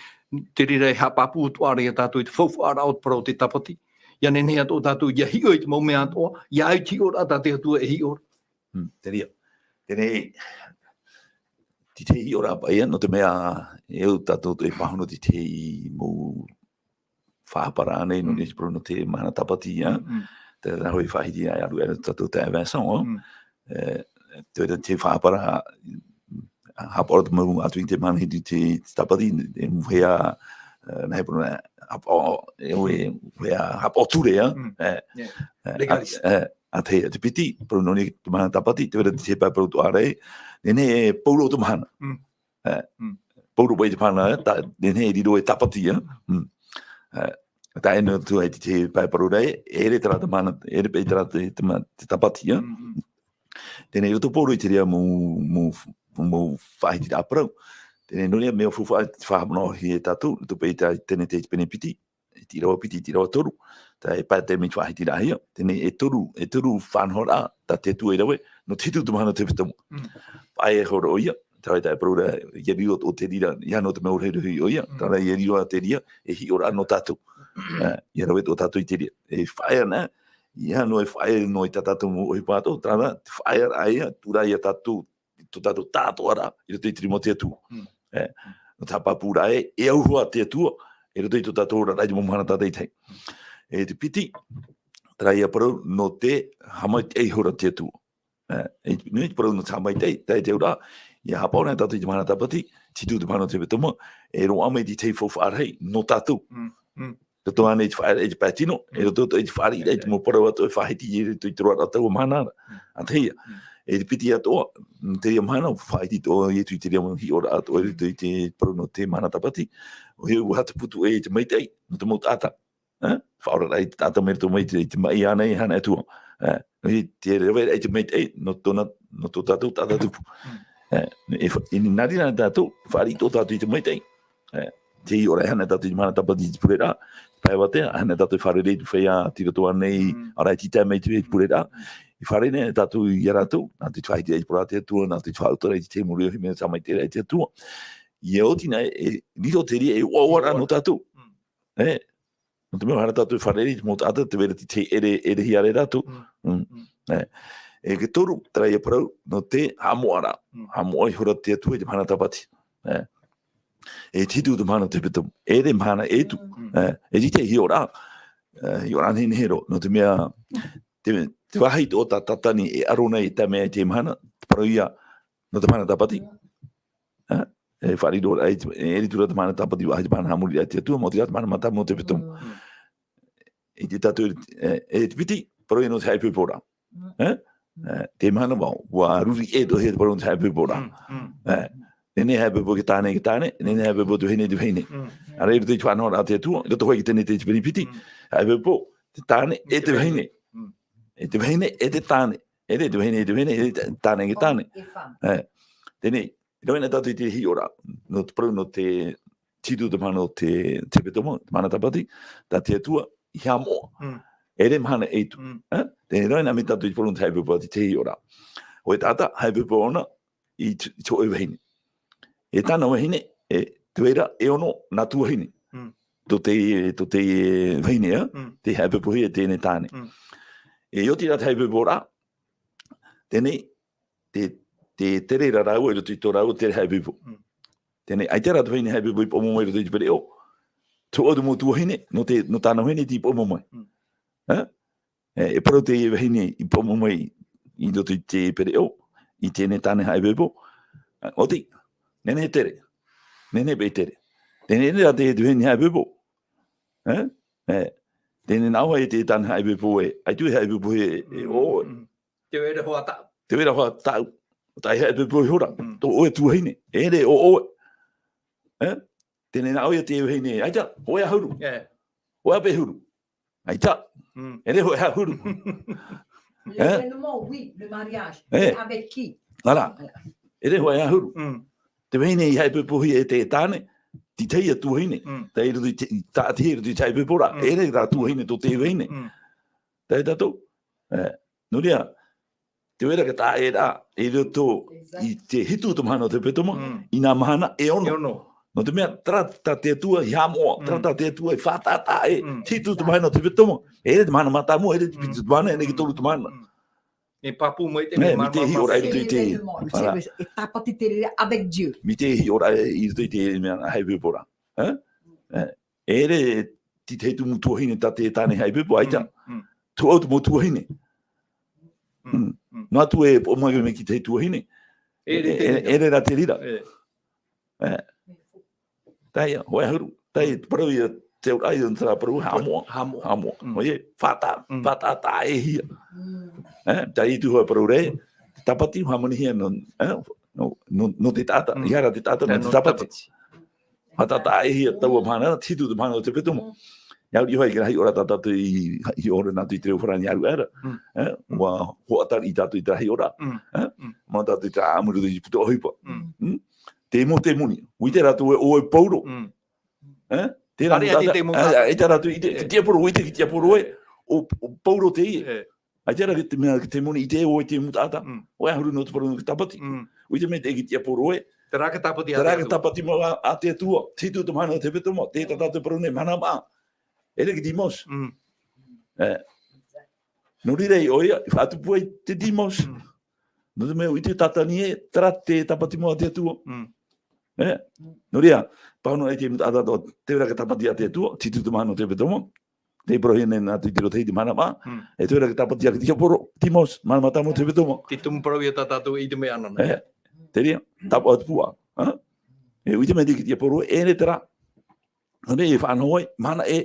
te reira e haʻapāpū atoʻa ra ia tātou i te faufaʻaraʻa o te parau o te tāpati. ʻIa nehenehe atoʻa tātou, ʻia hiʻo i te mau mea atoʻa, ʻia au i te hiʻoraʻa tā te Atua e hiʻo ra. Mm, te reira. Teie, te tahi hiʻoraʻa paʻi ia, nō te mea, e au tātou e pāhono i te tahi mau faʻahapa ra nei, nō Mm. nei te parau nō te mahana tāpati, ā. Mm, mm. Te, tā hoʻi faʻahiti ai, aru, e tātou te Vincent, ā. Mm. E, te, te faʻahapa ra, haʻapaʻo te mau atu i te mahana hiti te, te tāpati, e mea, e, nā he pono, haʻapaʻo, e, e, e, haʻapaʻo ture, ā? Mm. E, Yeah. e, Legaliste. e, ʻa te, te piti, parau nō niʻa i te mahana tāpati, tē vai ra te pae parau atoʻa ra, e, nehenehe e pau roa te mahana. Mm. E, Mm. pau roa paʻi te mahana, e, tā, nehenehe e riro e tāpati, ā? Mm. E, tae noa atu ai te, te pae parau ra, e, e ʻere terā te mahana, e ʻere paʻi terā te, te ma-, te tāpati, ā? Mm, mm. Teie nei, i roto pauroa i te reira mau, mau, mau faʻahitiraʻa parau. Teie nei, nō reira, mea faufaʻa te faʻahaʻamanaʻohia e tātou, i roto paʻi i tā teie nei te pene piti, e te ʻīrava piti, e te ʻīrava toru, tā e pae taime i te faʻahitiraʻahia. Teie nei, e toru, e toru faʻanahoraʻa, tā te Atua i rave, nō te hitu te mahana o te hepetoma. Mm. Faʻaea ihora ʻoia, terā e parau ra, ʻia riro atoʻa te reira, ʻeiaha noa te mea ʻōroʻa e hiʻo ʻoia, Mm. terā ʻia riro atoʻa te reira, e hiʻoraʻa nō tātou. E, ʻia rave atoʻa tātou i te reira. E faʻaea na, ʻeiaha noa e faʻaea noa i tā tātou mau ʻohipa atoʻa, terā, te faʻaearaʻa ïa, tuʻu ra ia tātou, tō tātou tāʻātoʻaraʻa, i roto i te rima o te Atua. Mm. E, nō te haʻapāpūraʻa ē, e au roa te Atua, i roto i tō tātou oraraʻa i te mau mahana tātaʻitahi. E te piti, terā ia parau, nō te haʻamaitaʻi ihora te Atua. E, e, nō te parau nō te haʻamaitaʻi, tae te auraʻa, ʻia haʻapaʻo na tātou i te mahana tāpati, te hitu te mahana o te hepetoma, e roaʻa mai te tahi faufaʻa rahi, nō tātou. Mm, mm. Roto ānei i te faʻaearaʻa i te pae tino, e Mm. roto atoʻa i te fāriʻiraʻa i te mau parau atoʻa e faʻahiti i roto i te roaraʻa o taua mahana ra. Mm. ʻA tahi ïa. Mm. E te piti atoʻa, mm, teie mahana, faʻahiti atoʻa Ietu i te reira mau hiʻoraʻa atoʻa i roto i te parau nō te mahana tāpati. ʻOia, ʻua hataputu ʻoia i te maitaʻi, nō te mau taʻata. E? Faʻaoraraʻa i te taʻata mai roto mai i te, i te maʻi ānei e haʻanaʻe atu. E? ʻOia, te rave ra i te maitaʻi, nō tōna, nō tō tātou taʻata tupu. Mm. E, e fa-, i nā reira tātou, fāriʻi atoʻa tātou i te maitaʻi. E, te hiʻoraʻa e haʻanaʻe tātou i te mahana tāpati i te pureraʻa, pae avatea, e haʻanaʻe tātou i fārerei i te feiā tei roto ānei, Mm. ʻaore rā i te tae mai i te, i te pureraʻa. Mm. I fārerei nei tātou ia rātou, nā te faʻahitiraʻa i te parau a te Atua, nā te faʻaotaraʻa i te tahi mau reo hīmene, te haʻamaitaʻiraʻa i te Atua. ʻIa oti na, e riro te reira, e ʻoaʻoa ra nō tātou. Mm. E, nō te mea, ʻaore rā tātou e fārerei i te mau taʻata, tē vai ra te tahi ʻere, ʻerehia ra e rātou. Mm. Mm. Mm. E. E te toru, terā ia parau, nō te haʻamoʻaraʻa. Mm. Haʻamoʻa ihora te Atua i te mahana tāpati. E. E te hitu te mahana o te hepetoma. E ʻere mahana e hitu. Mm. E. E te tahi hiʻoraʻa. E, hiʻoraʻa nehenehe roa. Nō te mea, te, te vāhi atoʻa tā Tātani e ʻaro nei e tae mai i teie mahana, te parau ïa, nō te mahana tāpati. E, e fāriʻi roa, e, e ʻere atu ra te mahana tāpati, ʻua ʻite i te mahana haʻamoriraʻa a te Atua, maoti rā te mahana mātāmua o te hepetoma. Mm. I te tātou, e, e te piti, parau ïa nō te haʻaipoiporaʻa. Mm. E? E, te mahana mau, ʻua ruri ʻē atoʻahia te parau nō te haʻaipoiporaʻa. Mm, mm. E, nehenehe e haʻaipoipo te tāne, te tāne, nehenehe e haʻaipoipo te vahine, te vahine. Mm. ʻAreʻa i roto i te faʻanahoraʻa a te Atua, i roto hoʻi i teie nei te pene piti, Mm. haʻaipoipo te tāne e te vahine. Mm. E te vahine e te tāne. E te, te vahine, e te vahine, e te tāne, e te tāne. Homme et femme. E, teie nei, e rave na tātou i te hiʻoraʻa, nō te parau, nō te, te hitu te mahana o te, te hepetoma, te mahana tāpati, tā te Atua i haʻamoʻa. Mm. E ʻere mahana e hitu. Mm. E? Teie nei e rave na mai tātou i te parau nō te haʻaipoipo, te, te hiʻoraʻa. ʻO te taʻata, haʻaipoipo ʻōna i te, i te hōʻē vahine. E tāna vahine, e, tē vai ra e ono nā tuahine. Mm. Tō te, tō te vahine, ā? Mm. Tē haʻaipoipohia e teie nei tāne. Mm. E oti rā te haʻaipoiporaʻa, teie nei, tē, tē tere ra rāua i roto i tō rāua tere haʻaipoipo. Mm. Teie nei, ʻaita rā te vahine haʻaipoipo i paʻuma mai i roto i te pereʻoʻo. Tō ʻoe mau tuahine, nō te, nō tāna vahine tei paʻuma mai. Mm. Ā? E, e parau te vahine i paʻuma mai i roto i te pereʻoʻo, i teie nei tāne haʻaipoipo. Ā, oti, nehenehe e tere. Nehenehe paʻi e tere. Teie nei rā te, te vahine haʻaipoipo. Ā? E, teie nei nā ʻō ïa te tāne haʻaipoipo ē, ʻaita e haʻaipoipohia e, e ʻo ʻoe. Mm. Tē vai ra hoʻi tāʻu. Tē vai ra hoʻi tāʻu. ʻAita e haʻaipoipo ihora. Mm. Tō ʻoe tuahine. E ʻere ʻo ʻoe. E? Teie nei nā ʻō ïa te vahine, ʻaita, hōʻē ā huru. E. Hōʻē ā paʻi huru. ʻAita. Mm. E ʻere hōʻē ā huru. E? L'événement, oui, le mariage. E. Mais avec qui ? Voilà. Voilà. E ʻere hōʻē ā huru. Mm. Te vahine i haʻaipoipohia e te tāne, te tahi ā tuahine. Mm. Tei roto i te, i tā, tei roto i te haʻaipoiporaʻa. Mm. E ʻere rā tuahine tō te vahine. Mm. Tae tātou. E, nō reira, tē vai ra te taʻa ʻē ra, i roto Exact. i te hitu te mahana o te hepetoma, Mm. i nā mahana e ono. E ono. Nō te mea, terā tā te Atua i haʻamoʻa, terā Mm. tā te Atua i faʻataʻa e, Mm. te hitu te mahana o te hepetoma. E ʻere te mahana mātāmua, e ʻere te Mm. piti te mahana, e ʻere te Mm. toru te mahana. Mm. E pāpū mai te E, mea mea te māmā hiʻoraʻa i roto i te C'est l'événement, voilà. C'est le, e tāpati te reira avec Dieu. Mea te hiʻoraʻa i roto i te mea haʻaipoiporaʻa. E? E, e ʻere te tahi tumu tuahine tā te tāne haʻaipoipo, ʻaita. Mm, mm. Tō ʻoe mau tuahine. Mm, Mm. mm. Noa atu e paʻuma mai ki te tahi tuahine. E, e, e, e, e rā te reira. E. E. Tae, hōʻē ʻahuru. Tae, te parau ia, te auraʻa ia nō terā parau, haʻamoʻa. Haʻamoʻa. Haʻamoʻa. Mm. ʻOia, faʻataʻa, mm, faʻataʻa taʻa-ʻē-hia. Mm. E, tae i te hōʻē parau ra, te tāpati, hāmanihia nō, e, nō, nō, nō te taʻata. Mm. ʻEiaha rā te taʻata, nō te tāpati. Faʻataʻa taʻa-ʻē-hia taua mahana, te hitu te mahana o te hepetoma. Mm. ʻIa ʻauri ʻoia i te hiʻoraʻa tā tātou i, hiʻo ra nā tātou i te reo farāni ʻāruʻa ra. Mm. E, ʻua hoʻatari tātou i terā hiʻoraʻa. Mm. E, mm, mai tātou i terā ʻāmui i te puta ʻohipa. Mm. Mm? Te mau temoni. ʻUa ʻite rātou ē, ʻo Pauro. Mm. E? Tērā mau tātou, e, e, ʻaita rātou i ʻite, e, te tiaporo, ʻua ʻite te tiaporo ē, ʻo, ʻo Pauro teie. E. ʻAita rā te mea, te temoni i ʻite ē, ʻo te mau taʻata. Mm. ʻOia, ʻahuru nō te parau nō te tāpati. Mm. ʻUa ʻite mai te tiaporo ē. Terā te tāpati a te Atua. Terā te tāpati mau a, a te Atua. Te hitu te mahana o te hepetoma. Te tā tātou parau nei, mahana maʻa. E rā te demos. Mm. E. Nō reira ʻoia, i faʻatupu ai te demos. Mm. Nō te mea ʻua ʻite Satani ē, terā te tāpati mau a te Atua. Mm. E? Nō reira, pāhono ai te mau taʻata, te reira te tāpati a te Atua, te hitu te mahana o te hepetoma. Tē parauhia nei nā tātou i te reo Tahiti mahana maʻa. Mm. E te reira te tāpati a te tiaporo, demos, mahana maʻa tāmau o te hepetoma. Te tumu parau ia tā tātou e ʻite mai ʻānānā. E, te reira, tāpati puaʻa. Ha? E, ʻua ʻite mai te tiaporo, e rā terā. Nō reira, e faʻanaho ai, mahana ʻē.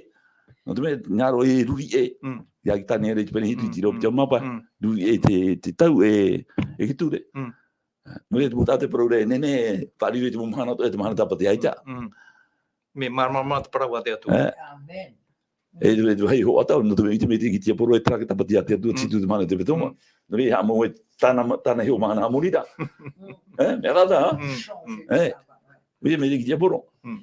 Nō te mea, hinaʻaro e ruri ʻē. Mm. ʻIa Taniera i te pene hitu, mm, i te reo, mm, piti mapa. Mm. Ruri ʻē te, te tau e, e te ture. Mm. Nō reira, te mau taʻata te parau ra, e nehenehe, faʻariro i te mau mahana atoʻa, e te mahana tāpati ʻaita. Mm. Mea māramarama te parau a te Atua. E. Amen. E, e, e, hei hoʻatau, nō te mea, ʻua ʻite mai te tiaporo, e terā te tāpati a te Atua, mm, te hitu te mahana o te hepetoma. Mm. Nō reira, haʻamau ē, tāna ma-, tāna hiʻo mahana haʻamori ra. Mm. E, mea rā, ha? Mm. Mm. E. ʻUa ʻite mai te tiaporo. Mm.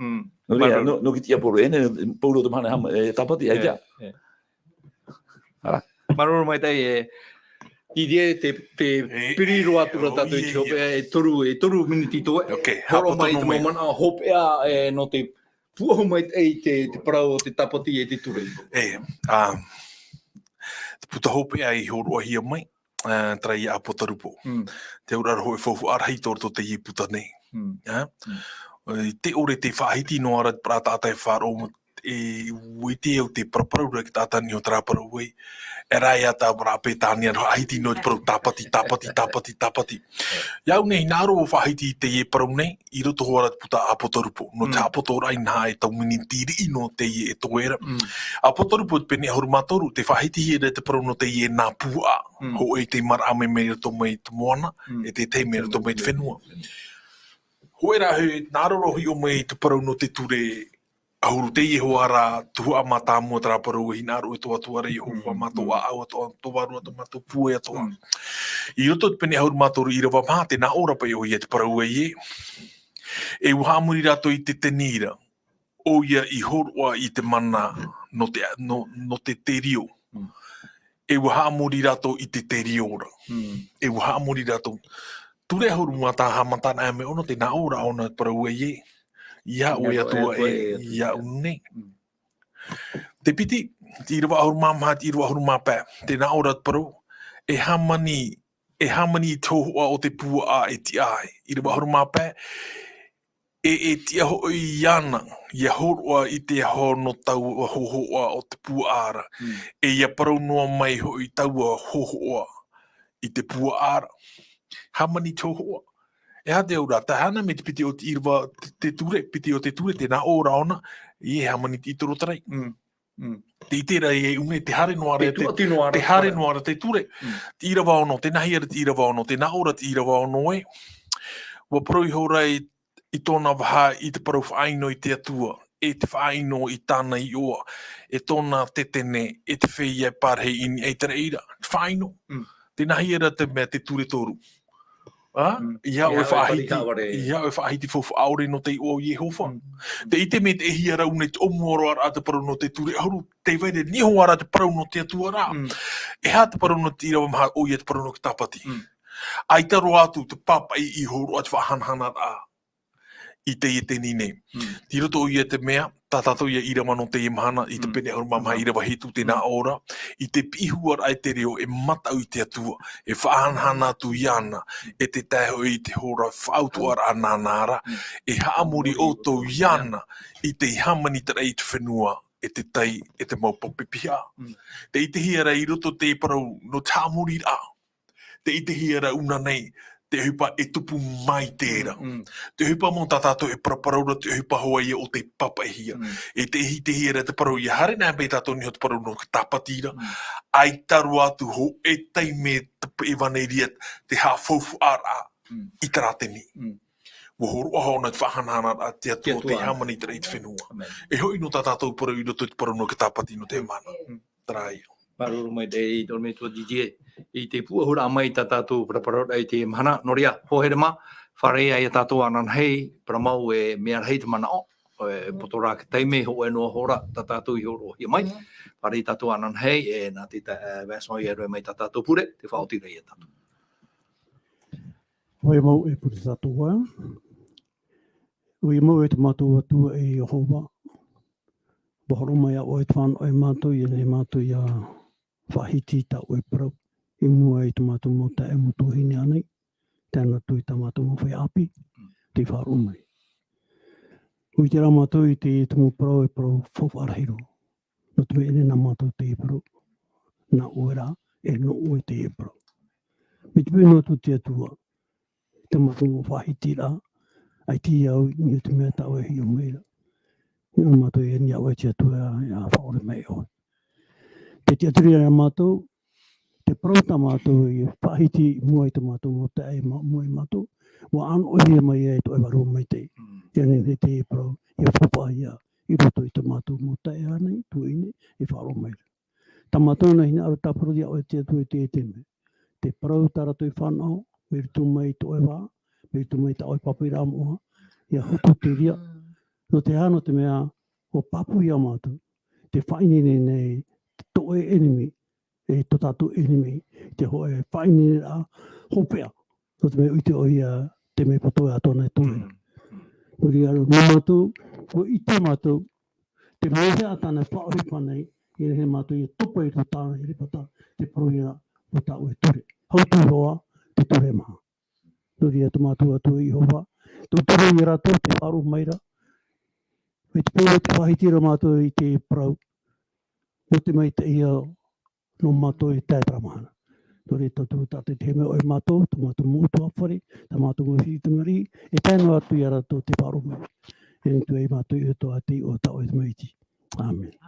Mm. Nō reira, nō, nō te tiaporo, e nehenehe, Pauro te mahana hama-, e, tāpati, ʻaita. E, e. Ara. Māuruuru maitaʻi, e, i te, te, te piri roa atu ra tātou i te hopeʻa, e toru, e toru miniti atoʻa. Ok, horo mai te mau manaʻo hopeʻa, e, nō te pūʻohu maitaʻi te, te parau o te tāpati e te ture. E, ā, te puta hopeʻa i hōroʻahia mai, ā, terā ia ʻApotarupo. Mm. Te auraʻa hoʻi faufaʻa rahi tō roto teie puta nei. Mm. Ā? Mm. E, te ʻore tē faʻahiti noa ra te parau taʻata e faʻaroʻo, e, ʻua ʻite au te paraparau ra te taʻata i niʻa i terā parau ē. E rā ia tā parau Peretania faʻahiti noa te parau tāpati, tāpati, tāpati, tāpati. ʻIa au nei, hinaʻaro faʻahiti teie parau nei, i roto hoʻi ra te puta ʻApotarupo. Nō te, mm, haʻapotoraʻa inaha e tau miniti riʻi nō teie e toe ra. Mm. ʻApotarupo te pene ʻahuru mā toru, tē faʻahitihia ra te parau nō teie nā puaʻa. Mm. Hōʻē tei maraʻa mai mai roto mai te moana, mm, e te tahi mai roto mai te fenua. Hōʻē rā, e hinaʻaro roa hiʻo mai te parau nō te ture, ʻahuru teie hoʻi ra, tuhaʻa mātāmua terā parau, e hinaʻaro e tō Atua ra Iehova, mm, mā tō, mm, ʻāʻau atoʻa, tō vārua atoʻa, mā tō pūai atoʻa. Mm. I roto te pene ʻahuru mā toru ʻīrava maha, tē nā ʻō ra paʻi ʻoia te parau ē. E ʻua haʻamori rātou i te teni ra, ʻoia i hōroʻa i te mana nō te, nō, nō te terio. Mm. E ʻua haʻamori rātou i te terio ra. Mm. E ʻua haʻamori rātou. Ture ʻahuru mā taha, haʻamata na e mea ono, tē nā ʻō ra ʻōna parau ē. ʻIa ʻoe Atua ē, ʻia au nei. Mm. Te piti, te ʻīrava ʻahuru mā maha, te ʻīrava ʻahuru mā pae. Tē nā ʻō ra te parau, e hāmani, e hāmani i te hōhoʻa o te puaʻa e tiʻa ai. ʻĪrava ʻahuru mā pae, e, e tiʻa hoʻi iāna, ʻia hōroʻa i te aho nō taua hōhoʻa o te puaʻa ra. Mm. E ʻia parau noa mai hoʻi taua hōhoʻa i te puaʻa ra. Hāmani te hōhoʻa. E aha te auraʻa, tē haere mai te piti o te ʻīrava, te, te ture, piti o te ture, tē nā ʻō ra ʻōna, e hāmani te ʻītoro tarai. Mm. Mm. Tē ʻite ra e ʻū nei, tē haere noa ra te, tē haere noa ra te ture. Mm. Te ʻīrava ono, tē nā hea ra te ʻīrava ono, tē nā ʻō ra te ʻīrava ono ē. ʻUa parau ihora i, i tōna vaha i te parau faʻaʻino i te Atua, e te faʻaʻino i tāna iʻoa, e tōna tetene, e te feiā e pārahi i niʻa i te reira. Te faʻaʻino. Mm. Tē nā hea ra te mea te ture toru. Ā? Mm. ʻEiaha ʻoe faʻahiti, ʻeiaha ʻoe faʻahiti faufaʻa ʻore nō te iʻoa o Iehova. Mm. Tē ʻite mai te hia rau nei te ʻōmuaraʻa te parau nō te ture ʻahuru, tē vai ra niʻa iho ā ra te parau nō te Atua ra. Mm. E aha te parau nō te ʻīrava maha, ʻoia te parau nō te tāpati. Mm. ʻAita roa atu te pāpaʻi i hōroʻa te faʻahanahanaraʻa i teie teni nei. Mm. I roto ïa i te mea, tā tātou ïa ʻīrava nō teie mahana, i te pene ʻahuru mā maha, ʻīrava hitu, tē nā ʻō ra, i te piʻi huaraʻa i te reo e mataʻu i te Atua, e faʻahanahana atu iāna, e te tae hoʻi i te hora faʻautuʻaraʻa nāna ra, e haʻamori ʻoutou iāna i te hāmaniraʻa i te fenua, e te tai, e te mau pape piha. Mm. Tē ʻitehia ra i roto i te parau nō te haʻamoriraʻa. Tē ʻitehia ra ʻōna nei, te ʻohipa e tupu mai te ra. Te ʻohipa mau tā tātou e paraparau ra, te ʻohipa hoʻi ia o te papaʻihia. E te hiti hia ra te parau ia haere nā mai tātou nei ho te parau nō te tāpati ra. ʻAita roa atu hōʻē taime te peʻe vānei ria te haʻafaufaʻaraʻa i te rātini. Ua hōroʻa hoʻi nā te faʻahanahana a te Atua o te haʻamanaʻo i te fenua. E hoʻi nō tā tātou parau i roto i te parau nō te tāpati nō te mana. Terā ia. Māuruuru maitaʻi i tō metua Didier. I te pūʻohuraʻa mai tā tātou paraparau i te mahana, nō reira, hoa here mā, fārerei ia tātou ananahi, parau mau e mea rahi te manaʻo, e poto rā te taime, hōʻē noa hora tā tātou i hōroʻahia mai. Fārerei tātou ananahi, e nā te ta-, e, Vincent ia rave mai tā tātou pure, te faʻaoti ra ia tātou. Hoa mau e pure tātou ā. Hoa mau e te mātou Atua e Iehova. Ua hōroʻa mai ʻoe te fānaʻo ia mātou, ia nehenehe mātou ia faʻahiti tā ʻoe parau. I mua i tō mātou mau taeaʻe mau tuahine ānei, tae noa atu i tā mātou mau feiā ʻāpī, tei faʻaroʻo mai. ʻUa ʻite rā mātou i te tumu parau e parau faufaʻa rahi roa. Nō te mea ʻē nei nā mātou teie parau. Nā ʻoe rā, e nō ʻoe teie parau. Mai te peu noa atu te Atua, tā mātou mau faʻahitiraʻa, ʻaita au i niʻa i te mea tā ʻoe e hiʻo mai ra. Nō mātou e ani iā ʻoe te Atua, ʻia faʻaʻore mai ʻoe. Te tiʻaturi ra mātou, te parau tā mātou i faʻahiti i mua i tō mātou mau taeaʻe, i mua ia mātou, ua ʻānoʻihia mai ai tō ʻoe Vārua Maitaʻi. Ia nehenehe te parau, ʻia faufaʻahia i roto i tō mātou mau taeaʻe ānei, tuahine, e faʻaroʻo mai ra. Tā mātou nā hinaʻaro tāpura iā ʻoe te Atua i teie taime. Te parau tā rātou i fānaʻo, mai roto mai i tō ʻoe vā, mai roto mai i tā ʻoe pāpaʻiraʻa moʻa, ʻia hotu te reira. Nō te aha, nō te mea, ʻua pāpū iā mātou, te faʻaineine nei, tō ʻoe ʻenemi, e tō tātou ʻenemi, te hōʻē faʻaineineraʻa hopeʻa, nō te mea ʻua ʻite ʻoia te mea poto atoʻa nā tō ʻoe. Nō reira, nō mātou, ʻua ʻite mātou, te mea ʻē tāna e faʻaʻohipa nei, ʻia nehenehe mātou ʻia topa i roto tāna ʻerepata, te parau ia o tā ʻoe ture. Hau atu roa, te ture maha. Nō reira tō mātou Atua Iehova, tō ture ia rātou tei faʻaroʻo mai ra. Mai te peu ʻua faʻahiti ra mātou i te parau, nō te maitaʻi ia nō mātou i teie mahana. Nō reira, tō tātou tāʻatihia mai ʻoe mātou, tō mātou mau ʻutuāfare, tā mātou mau fifi tamariʻi, e tae noa atu ia rātou tei faʻaroʻo mai. E nā ʻoe mātou i roto i te iʻoa o tā ʻoe Tamaiti. ʻĀmene.